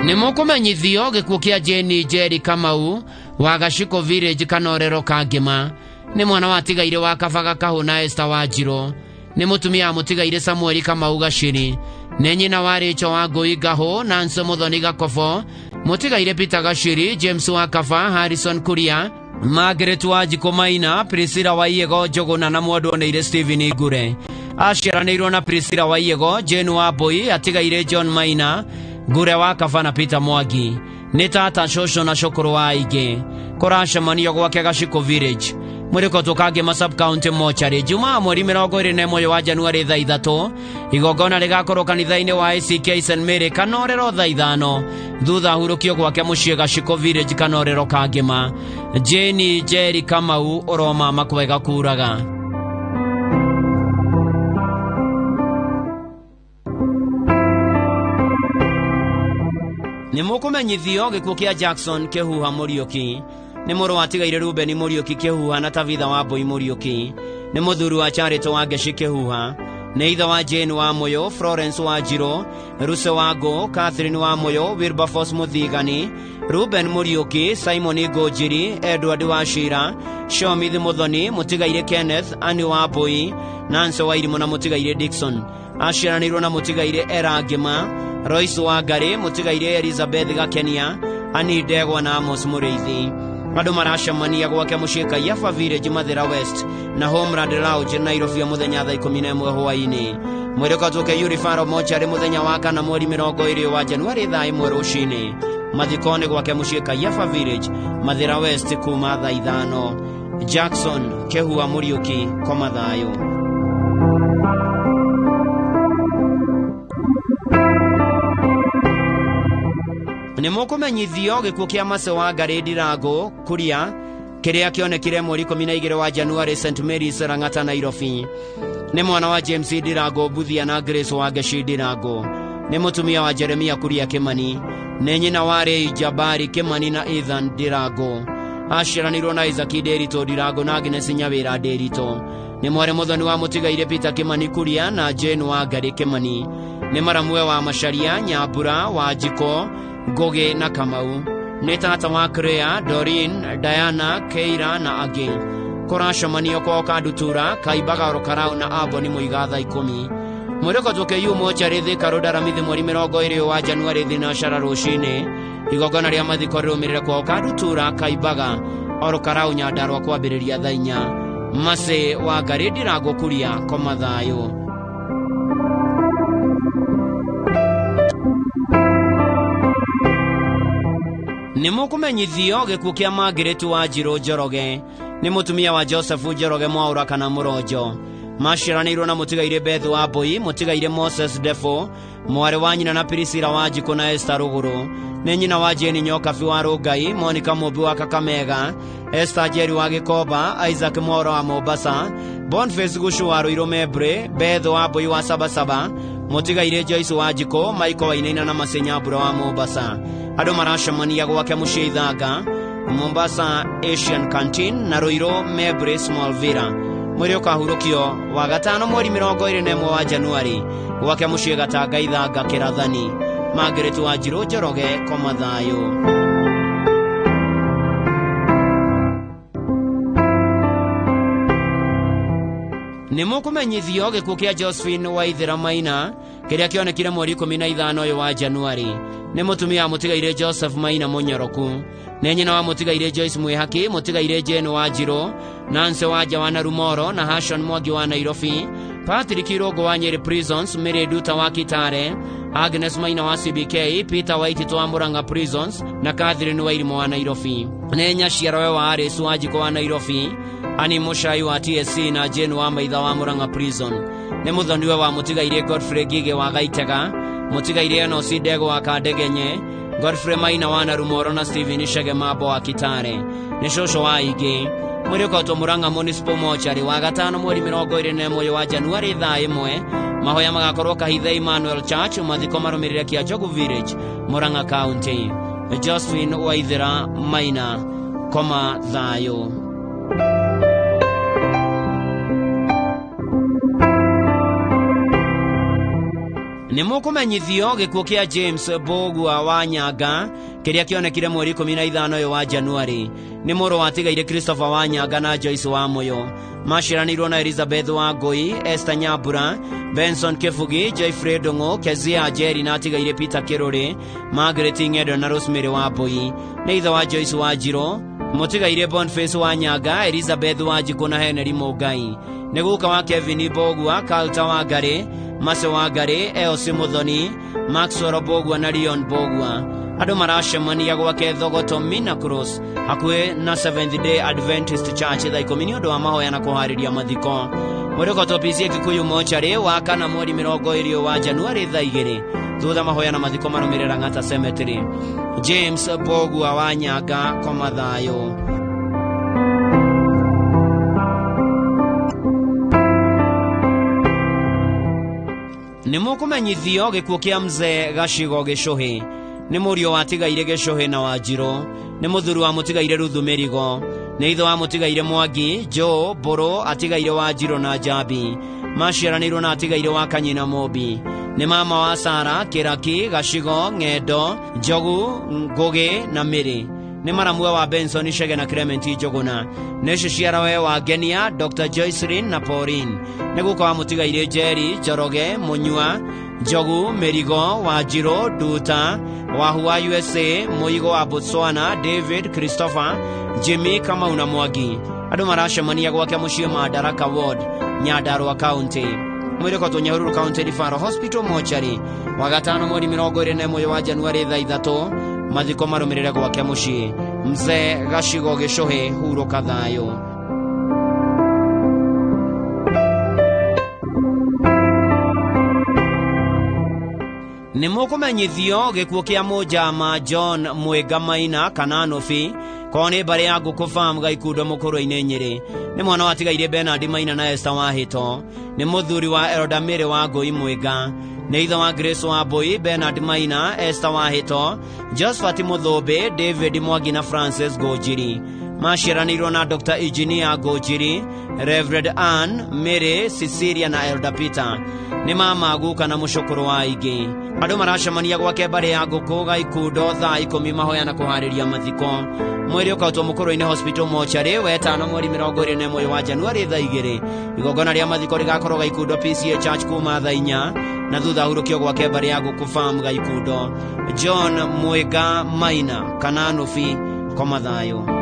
Nĩ mũkũmenyithio gĩkuũ kĩa Jane Njeri Kamau wa Gaciko Village Kanorero Kangĩma. Nĩ mwana watigaire wa Kabaga Kahũ na Esther Wanjirũ. Nĩ mũtumia wa mũtigaire Samuel Kamau Gaciri. Nĩ nyina wa Rachel wa Ngũi Ngahũ, Nancy Mũthoni Gakobo, mũtigaire Peter Gaciri, James wa Kaba, Harrison Kuria, Margaret Wanjikũ Maina, Priscilla Waiego Njũgũna na mwendwo-nĩire Stephen Ngure. Aciaranĩirwo na Priscilla Waiego, Jane wa Mbui, atigaire John Maina, Ngure wa Kaba na Peter Mwangi. Nĩ tata, cũcũ na cũkũrũ wa aingĩ. Kũracemanio gwake Gaciko Village. Mwĩrĩ ũkotwo Kangĩma sub-county mortuary Jumaa mweri 21 wa Januari thaa 3. Igongona rĩgakorwo kanitha-inĩ wa ACK St Mary Kanorero thaa 5. Thutha ahurũkio gwake mũciĩ Gaciko Village Kanorero Kangĩma. Jane Njeri Kamau ũromama kwega kuraga. Nĩ mũkũmenyithio gĩkuũ kĩa Jackson Kĩhuha Mũriũki. Nĩ mũrũ watigaire Ruben Mũriũki Kĩhuha na Tabitha wa Mbui Mũriũki. Nĩ mũthuri wa Charity wa Ngeci Kĩhuha. Nĩ ithe wa Jane wa Mũyũ, Florence wa Njirũ, Ruse wa Ngũ, Catherine wa Mũyũ, Wilberforce Mũthigani, Ruben Mũriũki, Simon Ngũnjiri, Edward wa Shira, Shomith Mũthoni, mũtigaire Kenneth, Annie wa Mbui, Nancy wa Irimũ na mũtigaire Dickson. Aciaranĩirwo na mũtigaire Era Ngĩma, Royce wa Ngarĩ, mũtigaire Elizabeth Gakenia, Annie Ndegwa na Amos Mũrĩithi. Andũ maracemania gwake mũciĩ Kaiafa Village Mathira West na Homeland Lounge Nairobi mũthenya thaa 11 hwaĩ-inĩ. Mwĩrĩ ũkotwo KU Referral Mortuary mũthenya wa kana mweri 20 wa Januari thaa 1 rũcinĩ. Mathiko nĩ gwake mũciĩ Kaiafa Village Mathira West kuma thaa 5. Jackson Kĩhua Mũriũki koma thayũ. Nĩ mũkũmenyithio gĩkuũ kĩa Mace wa Ngarĩ Ndirango Kuria kĩrĩa kĩonekire mweri 12 wa Januari St Mary's Lang'ata Nairobi. Nĩ mwana wa James Ndirango Mbuthia na Grace wa Ngeci Ndirango. Nĩ mũtumia wa Jeremia Kuria Kimani. Nĩ nyina wa Ray Jabari Kimani na Ethan Ndirango. Aciaranĩirwo na Isaac Nderitu Ndirango na Agnes Nyawĩra Nderitu. Nĩ mwarĩ mũthoni wa mũtigaire Peter Kimani Kuria na Jane Wangari Kimani. Nĩ maramwe wa Macharia, Nyambura, Wanjiko, Ngugi na Kamau. Nĩ tata wa Crea, Doreen, Diana, Keira na angĩ. Kũracemanio kwao Kandutura, Kaimbaga Orokarau na Amboni Mũiga thaa 10. Mwĩrĩ tũkĩyu mocarĩ Thika Road Aramithi mweri 20 wa Januari thinacara rũcinĩ. Igongona rĩa mathiko rĩrũmĩrĩre kwao Kandutura, Kaimbaga Orokarau Nyandarua kwambĩrĩria thaa 4. Mercy Wangari Ndirango Kuria, koma thayũ. Nĩ mũkũmenyithio gĩkuũ kĩa Margaret Wanjirũ Njoroge. Nĩ mũtumia wa Joseph Njoroge Mwaũra kana Mũronjo. Maciaranĩirwo na mũtigaire Beth wa Mbui, mũtigaire Moses Defo, mwarĩ wa nyina na Priscilla Wanjikũ na Esther Rũgũrũ. Nĩ nyina wa Jane Nyokabi wa Rũngai, Monica Mũmbi wa Kakamega, Esther Njeri wa Gĩkomba, Isaac Mwaũra wa Mombasa, Boniface Gucu wa Ruiru Membre, Beth wa Mbui wa Sabasaba, mũtigaire Joyce Wanjikũ, Michael Wainaina na Mercy Nyambura wa Mombasa. Andũ maracemania gwake mũciĩ Ithanga, Mombasa Asian Canteen na Ruiru Membre Small Villa. Mwĩrĩ ũkahurũkio wa gatano mweri 21 wa Januari gwake mũciĩ Gatanga Ithanga Kĩrathani. Margaret Wanjirũ Njoroge, koma thayũ. Nĩ mũkũmenyithio gĩkuũ kĩa Josephine Waithera Maina kĩrĩa kĩonekire mweri 15 ũyũ wa Januari. Nĩ mũtumia wa mũtigaire Joseph Maina Mũnyoroku. Nĩ nyina wa mũtigaire Joyce Mwĩhaki, mũtigaire Jane Wanjirũ, Nancy Wanja wa Narumoro na Hashon Mwangi wa Nairobi, Patrick Irũngũ wa Nyeri Prisons, Mary Nduta wa Kitale, Agnes Maina wa CBK, Peter Waititũ wa Murang'a Prisons na Catherine Wairimu wa Nairobi. Nĩ nyaciarawe wa Alice Wanjikũ wa Nairobi, Annie Muchai wa TSC na Jane wa Maitha wa Murang'a Prison. Nĩ mũthoniwe wa mũtigaire Godfrey Ngige wa Gaitega, mũtigaire Enos Ndego wa Kandegenye, Godfrey Maina wa Narumoro na Stephen Chege Mambo wa Kitale. Nĩ cũcũ wa aingĩ. Mwĩrĩ ũkotwo Murang'a Municipal Mortuary wa gatano mweri 21 wa Januari thaa 1. Mahoya magakorwo Kahitha Emmanuel Church, mathiko marũmĩrĩre Kĩanjogu Village, Murang'a County. Josephine Waithera Maina, koma thayũ. Nĩ mũkũmenyithio gĩkuũ kĩa James Mbũgua wa Nyanga kĩrĩa kĩonekire mweri 15 ũyũ wa Januari. Nĩ mũrũ watigaire Christopher wa Nyanga na Joyce wa Mũyũ. Maciaranĩirwo na Elizabeth wa Ngũi, Esther Nyambura, Benson Kĩbugi, Joyfrey Ndũng'ũ, Kezia Njeri na atigaire Peter Kĩrũrĩ, Margaret Ng'endo na Rosemary wa Mbui. Nĩ ithe wa Joyce Wanjirũ, mũtigaire Boniface wa Nyanga, Elizabeth Wanjikũ na Henry Mũngai. Nĩ guka wa Kevin Mbũgua, Carlta wa Ngarĩ, Mercy Wangari, Elsie Muthoni, Maxwell Mbũgua na Leon Mbũgua. Andũ maracemania gwake Thogoto Mina Cross hakuhĩ na Seventh Day Adventist Church thaa 10 nĩ ũndũ wa mahoya na kũharĩria mathiko. Mwĩrĩ ũkotwo PCA Kikuyu Mortuary wa kana mweri 20 wa Januari thaa 2. Thutha mahoya na mathiko marũmĩrĩra Lang'ata Cemetery. James Mbũgua wa Nyanga, koma thayũ. Nĩ mũkũmenyithio gĩkuũ kĩa mzee Gacigo Gĩcũhĩ. Nĩ mũriũ watigaire Gĩcũhĩ na Wanjirũ. Nĩ mũthuri wa mũtigaire Ruthu Mĩrigo. Nĩ ithe wa mũtigaire Mwangi, Joe, Mbũrũ, atigaire Wanjirũ na Njambi. Maciaranĩirwo na atigaire wa Kanyina Mũmbi. Nĩ mama wa Sara, Kĩraki, Gacigo, Ng'endo, Njogu, Ngũgĩ na Mĩrĩ. Nĩ maramwe wa Benson Chege na Clement Njũgũna. Nĩ ciciarawe wa Ngenia, Dr. Joycelyn na Pauline. Nĩ guka wa mũtigaire Njeri, Njoroge, Mũnyua, Njogu, Mĩrigo, Wanjirũ, Nduta, Wahu wa USA, Mũigo wa Botswana, David, Christopher, Jimmy, Kamau na Mwangi. Andũ maracemania gwake mũciĩ Madaraka Ward, Nyandarua County. Mwĩrĩ ũkotwo Nyahururu County Referral Hospital Mortuary wa gatano mweri 21 wa Januari thaa 3. Mathiko marũmĩrĩre gwake mũciĩ. Mzee Gacigo Gĩcũhĩ, hurũka thayũ. Nĩ mũkũmenyithio gĩkuũ kĩa mũnjama John Mwĩnga Maina kana Nũbi, kwao nĩ mbarĩ ya Ngũkũ Farm Gaikundo Mũkũrwe-inĩ Nyĩrĩ. Nĩ mwana watigaire Bernard Maina na Esther Wahĩto. Nĩ mũthuri wa Elda Mary wa Ngũi Mwĩnga. Nĩ ithe wa Grace Wambui, Bernard Maina, Esther Wahĩto, Josephat Mũthũmbĩ, David Mwangi na Francis Ngũnjiri. Maciaranĩirwo na Dr. Engineer Ngũnjiri, Reverend Ann, Mary, Cecilia na Elder Peter. Nĩ mama guka na mũcũkũrũ wa aingĩ. Andũ maracemania gwake mbarĩ ya ngũkũ Gaikundo thaa 10 mahoya na kũharĩria mathiko. Mwĩrĩ ũkautwo Mũkũrũ-inĩ Hospital Mortuary wetano mweri 21 wa Januari thaa 2. Igongona rĩa mathiko rĩgakorwo Gaikundo PCA Church kuma thaa 4 na thutha ahurũkio gwake mbarĩ ya ngũkũ Farm Gaikundo. John Mwĩga Maina kana Nubi koma thayũ.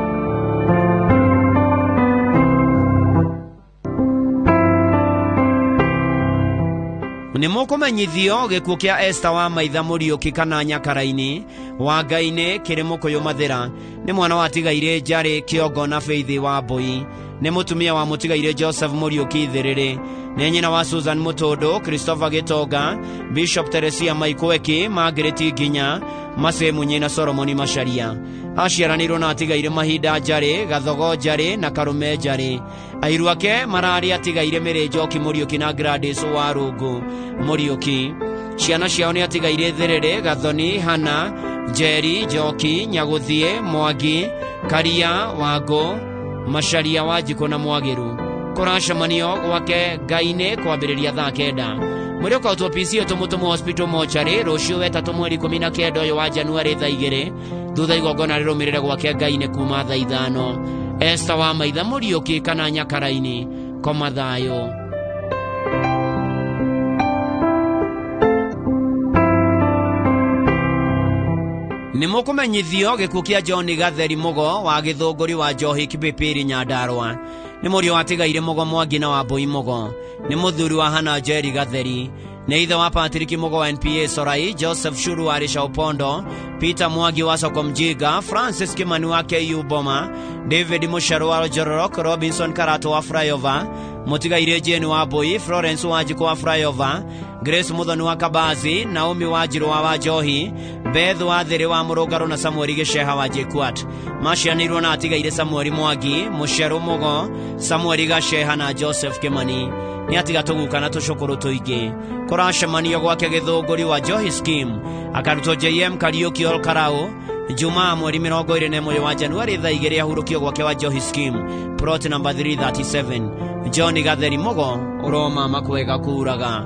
Nĩ mũkũmenyithio gĩkuũ kĩa Esther wa Maitha Mũriũki kana Nyakaraini wa Ngai-inĩ kĩrĩ Mũkũyũ Mathĩra. Nĩ mwana wa Tigairĩ Njarĩ Kĩongo na Faith wa Mbũi. Nĩ mũtumia wa Mũtigairĩ Joseph Mũriũki Thĩrĩrĩ. Nĩ nyina wa Susan Mũtũndũ, Christopher Gĩtonga, Bishop Teresia Maikweki, Margaret Nginya, Mase Munyi na Solomon Macharia. Aciaranĩirwo na Atigairĩ Mahinda Njarĩ, Gathogo Njarĩ na Karume Njarĩ. Airu ake mararĩ Atigairĩ Mĩrĩ Njoki Mũriũki na Gladys wa Rũngũ Mũriũki. Ciana ciao nĩ Atigairĩ Thĩrĩrĩ, Gathoni, Hana, Njeri, Njoki, Nyagũthiĩ, Mwangi, Karia, Wangũ, Macharia, Wanjikũ na Mwagĩru. Kũracemanio gwake Ngai-inĩ kwambĩrĩria thaa 9. Mwĩrĩ ũkautwo PCA Tũmũtũmũ Hospital Mortuary rũciũ wetatũ mweri 19 ũyũ wa Januari thaa 2. Thutha igongona rĩrũmĩrĩre gwake Ngai-inĩ kuma thaa 5. Esther wa Maitha Mũriũki kana Nyakaraini koma thayũ. Nĩ mũkũmenyithio gĩkuũ kĩa John Gatheri Mũgo wa Gĩthũngũri wa Njohi Kibipiri Nyandarua. Nĩ mũriũ wa Tigairĩ Mũgo Mwangi na wa Mbũi Mũgo. Nĩ mũthuri wa Hana Njeri Gatheri. Nĩ ithe wa Patrick Mũgo wa NPA Sorai, Joseph Shuru wa Risha Upondo, Peter Mwangi wa Soko Mjinga, Francis Kimani wa KU Boma, David Musharu wa Jororok, Robinson Karato wa Flyover, Mũtigairĩ Jane wa Mbũi, Florence Wanjikũ wa Flyover, Grace Muthoni wa Kabazi, Naomi Wanjirũ wa Wanjohi, Beth wa Thĩrĩ wa Mũrũngarũ na Samuel Gĩceha wa JKUAT. Macianĩirwo na Atigairĩ Samuel Mwangi, Mũcerũ Mũgo, Samuel Gaceha na Joseph Kimani. Nĩ atiga tũguka na tũcũkũrũ tũingĩ. Kũracemanio gwake Gĩthũngũri wa Njohi Scheme, akarutwo JM Kariũki Olkarau, Jumaa mweri 21 wa Januari thaa 2 ahurũkio gwake wa Njohi Scheme, plot number 337. John Gatheri Mũgo, ũroma makwega kuraga.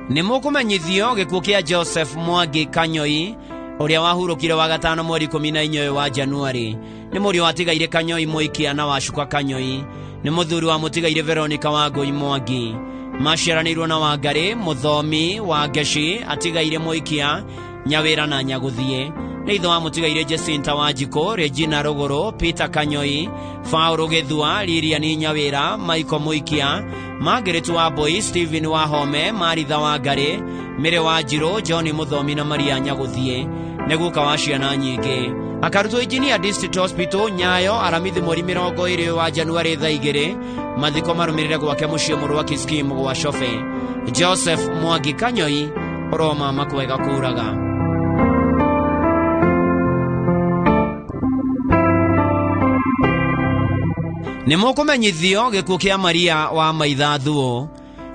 Nĩ mũkũmenyithio gĩkuũ kĩa Joseph Mwangi Kanyoi ũrĩa wahurũkire wa gatano mweri 14 wa Januari. Nĩ mũriũ wa Tigairĩ Kanyoi Mũikia na Wacuka Kanyoi. Nĩ mũthuri wa Mũtigairĩ Veronica Wangũi Mwangi. Maciaranĩirwo na Wangarĩ, Mũthomi, Wangeci, Atigairĩ Mũikia, Nyawĩra na Nyagũthiĩ. Nĩ ithe wa Mũtigairĩ Jacinta Wanjikũ, Regina Rũgũrũ, Peter Kanyoi, Paul Gĩthua, Lilian Nyawĩra, Michael Mũikia, Margaret Wambui, Stephen Wahome, Maritha Wangarĩ, Mary Wanjirũ, John Mũthomi na Maria Nyagũthiĩ. Nĩ guka wa ciana nyingĩ. Akarutwo Engineer District Hospital Nyayo Aramithi mweri 20 wa Januari thaa 2. Mathiko marũmĩrĩre gwake mũciĩ Mũrwaki Scheme gwa Cobe. Joseph Mwangi Kanyoi ũroma makwega kuraga. Nĩ mũkũmenyithio gĩkuũ kĩa Maria wa Maitha Thuo.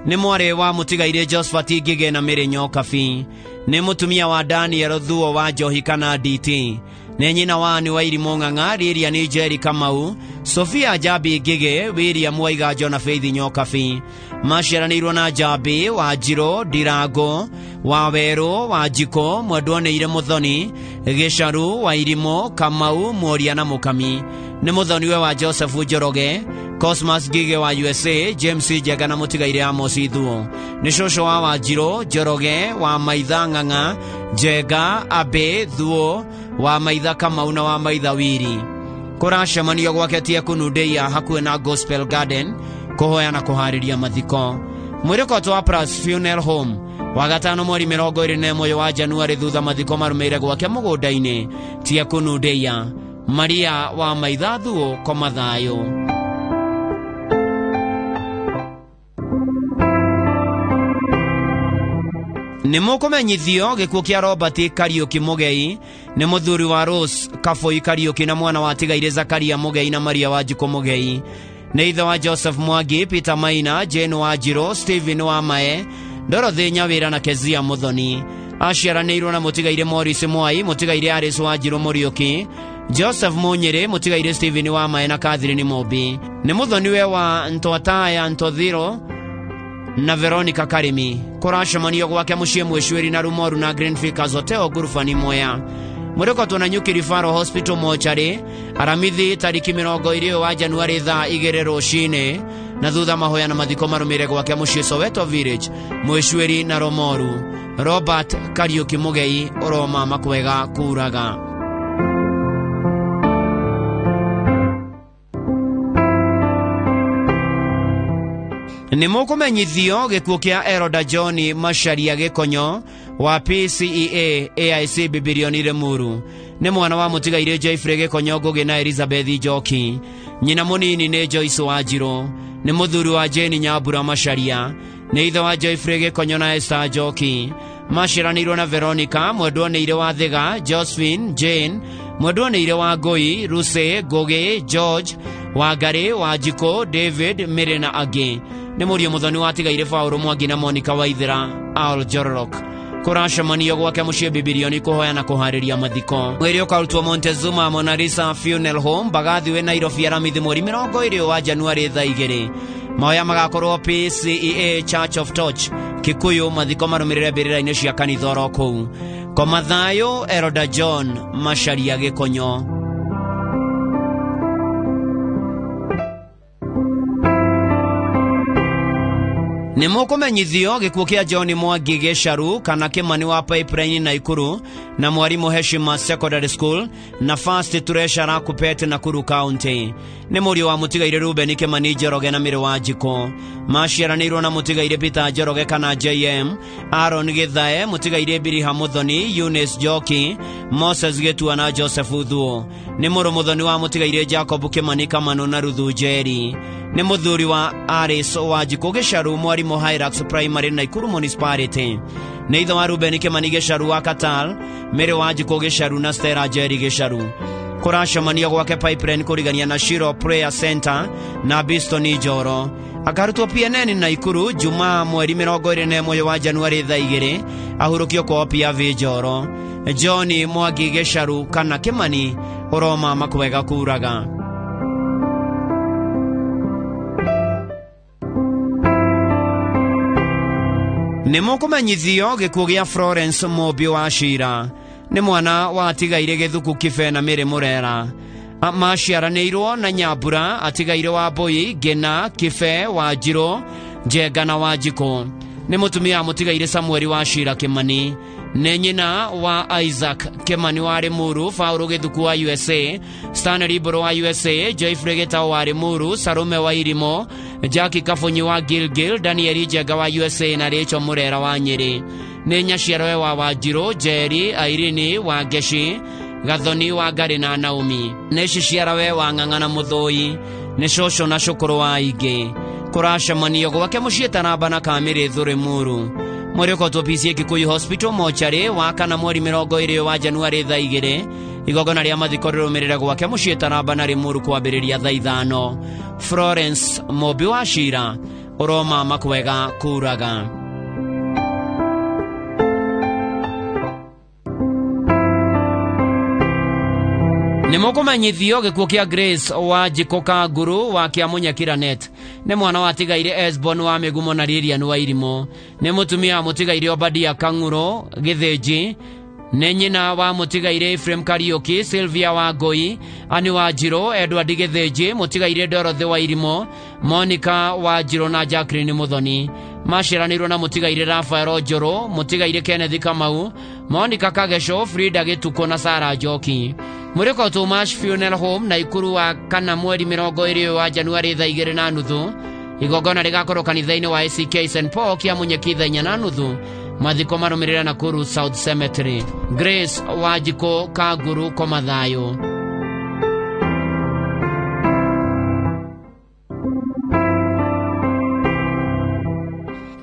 Nĩ mwarĩ wa Mũtigairĩ Josephat Ngige na Mary Nyokabi. Nĩ mũtumia wa Daniel Thuo wa Njohi kana DT. Nĩ nyina wa Anne Wairimũ Ng'ang'a, Lilian Njeri Kamau, Sofia Njambi Ngige, William Waiganjo na Faith Nyokabi. Maciaranĩirwo na Njambi, Wanjirũ, Ndirango, Wawerũ, Wanjikũ, Mwendwoneire Mũthoni, Gĩcaru, Wairimũ, Kamau, Mworia na Mũkami. Nĩ mũthoniwe wa Joseph Njoroge, Cosmas Ngige wa USA, James Njenga na Mũtigairĩ Amos Thuo. Nĩ cũcũ wa Wanjirũ, Njoroge, wa Maitha Ng'ang'a, Njenga, Abe, Thuo, wa Maitha Kamau na wa Maitha Wiri. Kũracemanio gwake Tiakunundeia hakuhĩ na Gospel Garden kũhoya na kũharĩria mathiko. Mwĩrĩ wa Plus Funeral Home wa gatano mweri 21 wa Januari thutha mathiko marũmĩrĩre gwake mũgũnda-inĩ Tiakunundeia. Maria wa Maitha Thuo koma thayũ. Nĩ mũkũmenyithio gĩkuũ kĩa Robert Kariuki Mũgei nĩ mũthuri wa Rose Kaboi Kariuki na mwana wa tigaire Zakaria Mũgei na Maria Wanjikũ Mũgei. Nĩ ithe wa Joseph Mwangi, Peter Maina, Jane Wanjirũ, Stephen wa Mae, Dorothy Nyawĩra na Kezia Muthoni. Aciaranĩirwo na mũtigaire Morris Mwai, mũtigaire Alice Wanjirũ Mũriũki, Joseph Munyĩrĩ, mũtigaire Stephen wa Mae na Catherine Mũmbi. Nĩ mũthoniwe wa Ntwataya Ntothiro na Veronica Karimi. Kũracemanio gwake mũciĩ Mwĩcuĩri na Rumoru na Green Ficus Hotel ngurubani Mwea. Mũrĩkotwo na Nyuki Referral Hospital mochari Aramithi tariki 20 wa Januari thaa 2 rũcinĩ, na thutha mahoya na mathiko marũmĩrĩre gwake mũciĩ Soweto Village Mwĩcuĩri na Rumoru. Robert Kariuki Mũgei ũroma makwega kuraga. Nĩ mũkũmenyithio gĩkuũ kĩa Eroda John Macharia Gĩkonyo wa PCEA AIC Bibirioni Limuru. Nĩ mwana wa mũtigairĩ Jeffrey Gĩkonyo Ngũgĩ na Elizabeth Njoki. Nyina mũnini nĩ Joyce Wanjirũ. Nĩ mũthuri wa Jane Nyambura Macharia. Nĩ ithe wa Jeffrey Gĩkonyo na Esther Njoki. Maciaranĩirwo na Veronica, mwendwa nĩ ire wa Thiga, Josephine, Jane, mwendwa nĩ ire wa Ngũi, Lucy, Ngũgĩ, George, Wangari, Wanjikũ, David, Mary na angĩ. Nĩ mũriũ mũthoni wa tigaire Paul Mwangi na Monica Waithera Al Jororok. Kũracemanio gwake mũciĩ Bibirioni kũhoya na kũharĩria mathiko. Mwĩrĩ ũkarutwo Montezuma Mona Lisa Funeral Home Mbagathi wĩ Nairobi Aramithi mweri 20 wa Januari thaa 2. Mahoya magakorwo PCEA Church of Torch Kikuyu, mathiko marũmĩrĩre mbĩrĩra-inĩ cia kanitha oro kũu. Koma thayũ Eroda John Macharia Gĩkonyo. Nĩ mũkũmenyithio gĩkuũ kĩa John Mwangi Gĩcaru kana Kĩmani wa Pipeline Naikuru na mwarimũ Heshima Secondary School na First Treasurer Kupet Nakuru County. Nĩ mũriũ wa mũtigaire Ruben Kĩmani Njoroge na Mĩrĩ wa Njikũ. Maciaranĩirwo na mũtigaire Peter Njoroge kana JM, Aaron Gĩthae, mũtigaire Biriha Muthoni, Eunice Njoki, Moses Gĩtua na Joseph Thuo. Nĩ mũrũ mũthoni wa mũtigaire Jacob Kĩmani Kamanu na Ruthu Njeri. Nĩ mũthuri wa Alice Wanjikũ Gĩcaru mwarimũ Hilux Primary Nakuru Municipality. Nĩ ithe wa Ruben Kĩmani Gĩcaru wa Qatar, Mary Wanjikũ Gĩcaru na Stella Njeri Gĩcaru. Kũracemanio gwake Pipeline kũrigania na Shiro Prayer Center na Biston Njoro. Akarutwo PNN Nakuru Jumaa mweri 21 wa Januari thaa 2, ahurũkio kwa PRV Njoro. John Mwangi Gĩcaru kana Kĩmani ũroma makwega kuraga. Nĩ mũkũmenyithio gĩkuũ gĩa Florence Mũmbi wa Cira. Nĩ mwana wa tigaire Gĩthuku Kibe na Mĩrĩ Mũrera. Maciaranĩirwo na Nyambura, atigaire wa Mbũi, Ngĩna, Kibe, Wanjirũ, Njenga na Wanjikũ. Nĩ mũtumia wa mũtigaire Samuel wa Cira Kĩmani. Nĩ nyina wa Isaac Kĩmani wa Limuru, Paul Gĩthuku wa USA, Stanley Mbũrũ wa USA, Joyfrey Gĩtaũ wa Limuru, Salome wa Irimo, Jackie Kabunyi wa Gilgil, Daniel Njenga wa USA na Rachel Mũrera wa Nyĩrĩ. Nĩ nyaciarwe wa Wanjirũ, Njeri, Irene wa Ngeci, Gathoni wa Ngarĩ na Naomi. Nĩ ciciarawe wa Ng'ang'a na Mũthũi. Nĩ cũcũ na cũkũrũ wa aingĩ. Kũracemanio gwake mũciĩ Taraba na Kamĩrĩ Limuru. Mwĩrĩ ũkotwo PCA Kikuyu Hospital mochari wa kana mweri 20 wa Januari thaa 2. Igongona rĩa mathiko rĩrũmĩrĩre gwake mũciĩ Taraba na Limuru kwambĩrĩria thaa 5. Florence Mũmbi wa Cira ũroma makwega kuraga. Nĩ mũkũmenyithio gĩkuũ kĩa Grace Wanjikũ Kanguru wa Kĩamunya Net. Nĩ mwana wa tigaire Esbon wa Mĩgumo na Lilian wa Irimũ. Nĩ mũtumia wa mũtigaire Obadia Kang'uro Gĩthĩnji. Nĩ nyina wa mũtigaire Ephraim Kariuki, Sylvia wa Ngũi, Anne Wanjirũ, Edward Gĩthĩnji, mũtigaire Dorothy wa Irimũ, Monica Wanjirũ na Jacqueline Muthoni. Maciaranĩirwo na mũtigaire Rafael Njũrũ, mũtigaire Kenneth Kamau, Monica Kageco, Frida Gĩtukũ na Sarah Njoki. Mũrĩko Tomash Funeral Home Naikuru wa kana mweri 20 wa Januari thaa 2:30. Igongona rĩgakorwo kanitha-inĩ wa ACK St Paul Kĩamunyeki thaa 4:30. Mathiko marũmĩrĩre Nakuru South Cemetery. Grace Wanjikũ Kanguru koma thayũ.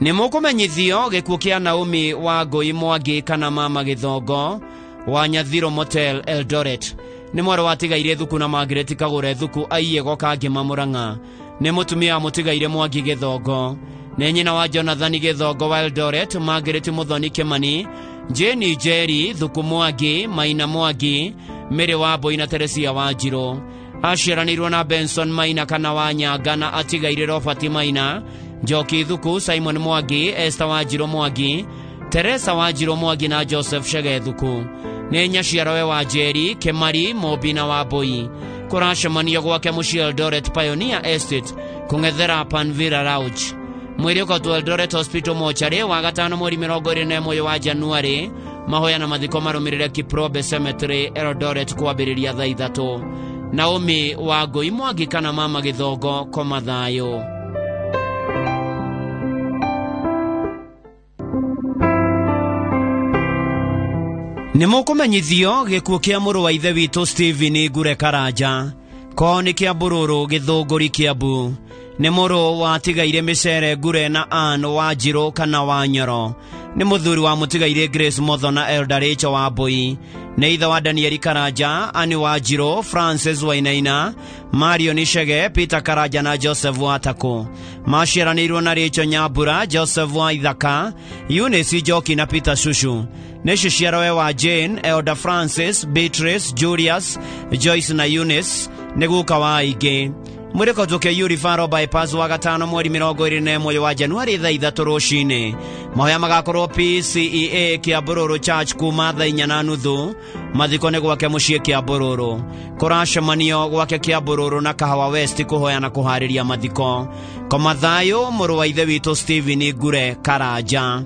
Nĩ mũkũmenyithio gĩkuũ kĩa Naomi wa Ngũi Mwangi kana Mama Gĩthongo wa Nyathiro Motel Eldoret. Nĩ mwarĩ watigaire Thuku na Margaret Kagũre Thuku aiye goka Ngĩma Mũrang'a. Nĩ mũtumia wa mũtigaire Mwangi Gĩthongo. Nĩ nyina wa Jonathan Gĩthongo wa Eldoret, Margaret Mũthoni Kĩmani, Jane Njeri, Thuku Mwangi, Maina Mwangi, Mary wa Mbui na Teresia Wanjirũ. Aciaranĩirwo na Benson Maina kana wa Nyanga na atigaire Robert Maina, Njoki Thuku, Simon Mwangi, Esther Wanjirũ Mwangi, Teresa Wanjirũ Mwangi na Joseph Chege Thuku. Nĩ nyaciarawe wa Njeri, Kĩmari, Mũmbi na Wambui. Kũracemanio gwake mũciĩ Eldoret Pioneer Estate kũng'ethera Panvira Lounge. Mwĩrĩ ũkotwo Eldoret Hospital mochari wa gatano mweri 21 wa Januari. Mahoya na mathiko marũmĩrĩre Kiprobe Cemetery Eldoret kwambĩrĩria thaa 3. Naomi wa Ngũi Mwangi kana Mama Gĩthongo koma thayũ. Nĩ mũkũmenyithio gĩkuũ kĩa mũrũ wa ithe witũ Stephen Ngure Karanja. Ko nĩ kĩa Mbũrũrũ Gĩthũngũri Kĩambu. Nĩ mũrũ wa tigaire Mĩcere Ngure na Ann wa Njirũ kana wa Nyoro. Nĩ mũthuri wa mũtigaire Grace Motho na Elder Rachel wa Mbui. Nĩ ithe wa Daniel Karanja, Ann wa Njirũ, Francis Wainaina, Marion Chege, Peter Karanja na Joseph wa Takũ. Maciaranĩirwo na Rachel Nyambura, Joseph wa Ithaka, Eunice Njoki na Peter Shushu. Nĩ ciciarowe wa Jane, Elder Francis, Beatrice, Julius, Joyce na Eunice, nĩ guka wa aingĩ. Mwĩrĩ ũkotwo KU Referral Bypass wa gatano mweri 21 wa Januari thaa 3 rũcinĩ. Mahoya magakorwo PCEA Kĩambũrũrũ Church kuma thaa 4:30. Mathiko nĩ gwake mũciĩ Kĩambũrũrũ. Kũracemanio gwake Kĩambũrũrũ na Kahawa West kũhoya na kũharĩria mathiko. Koma thayũ mũrũ wa ithe witũ Stephen Ngure Karanja.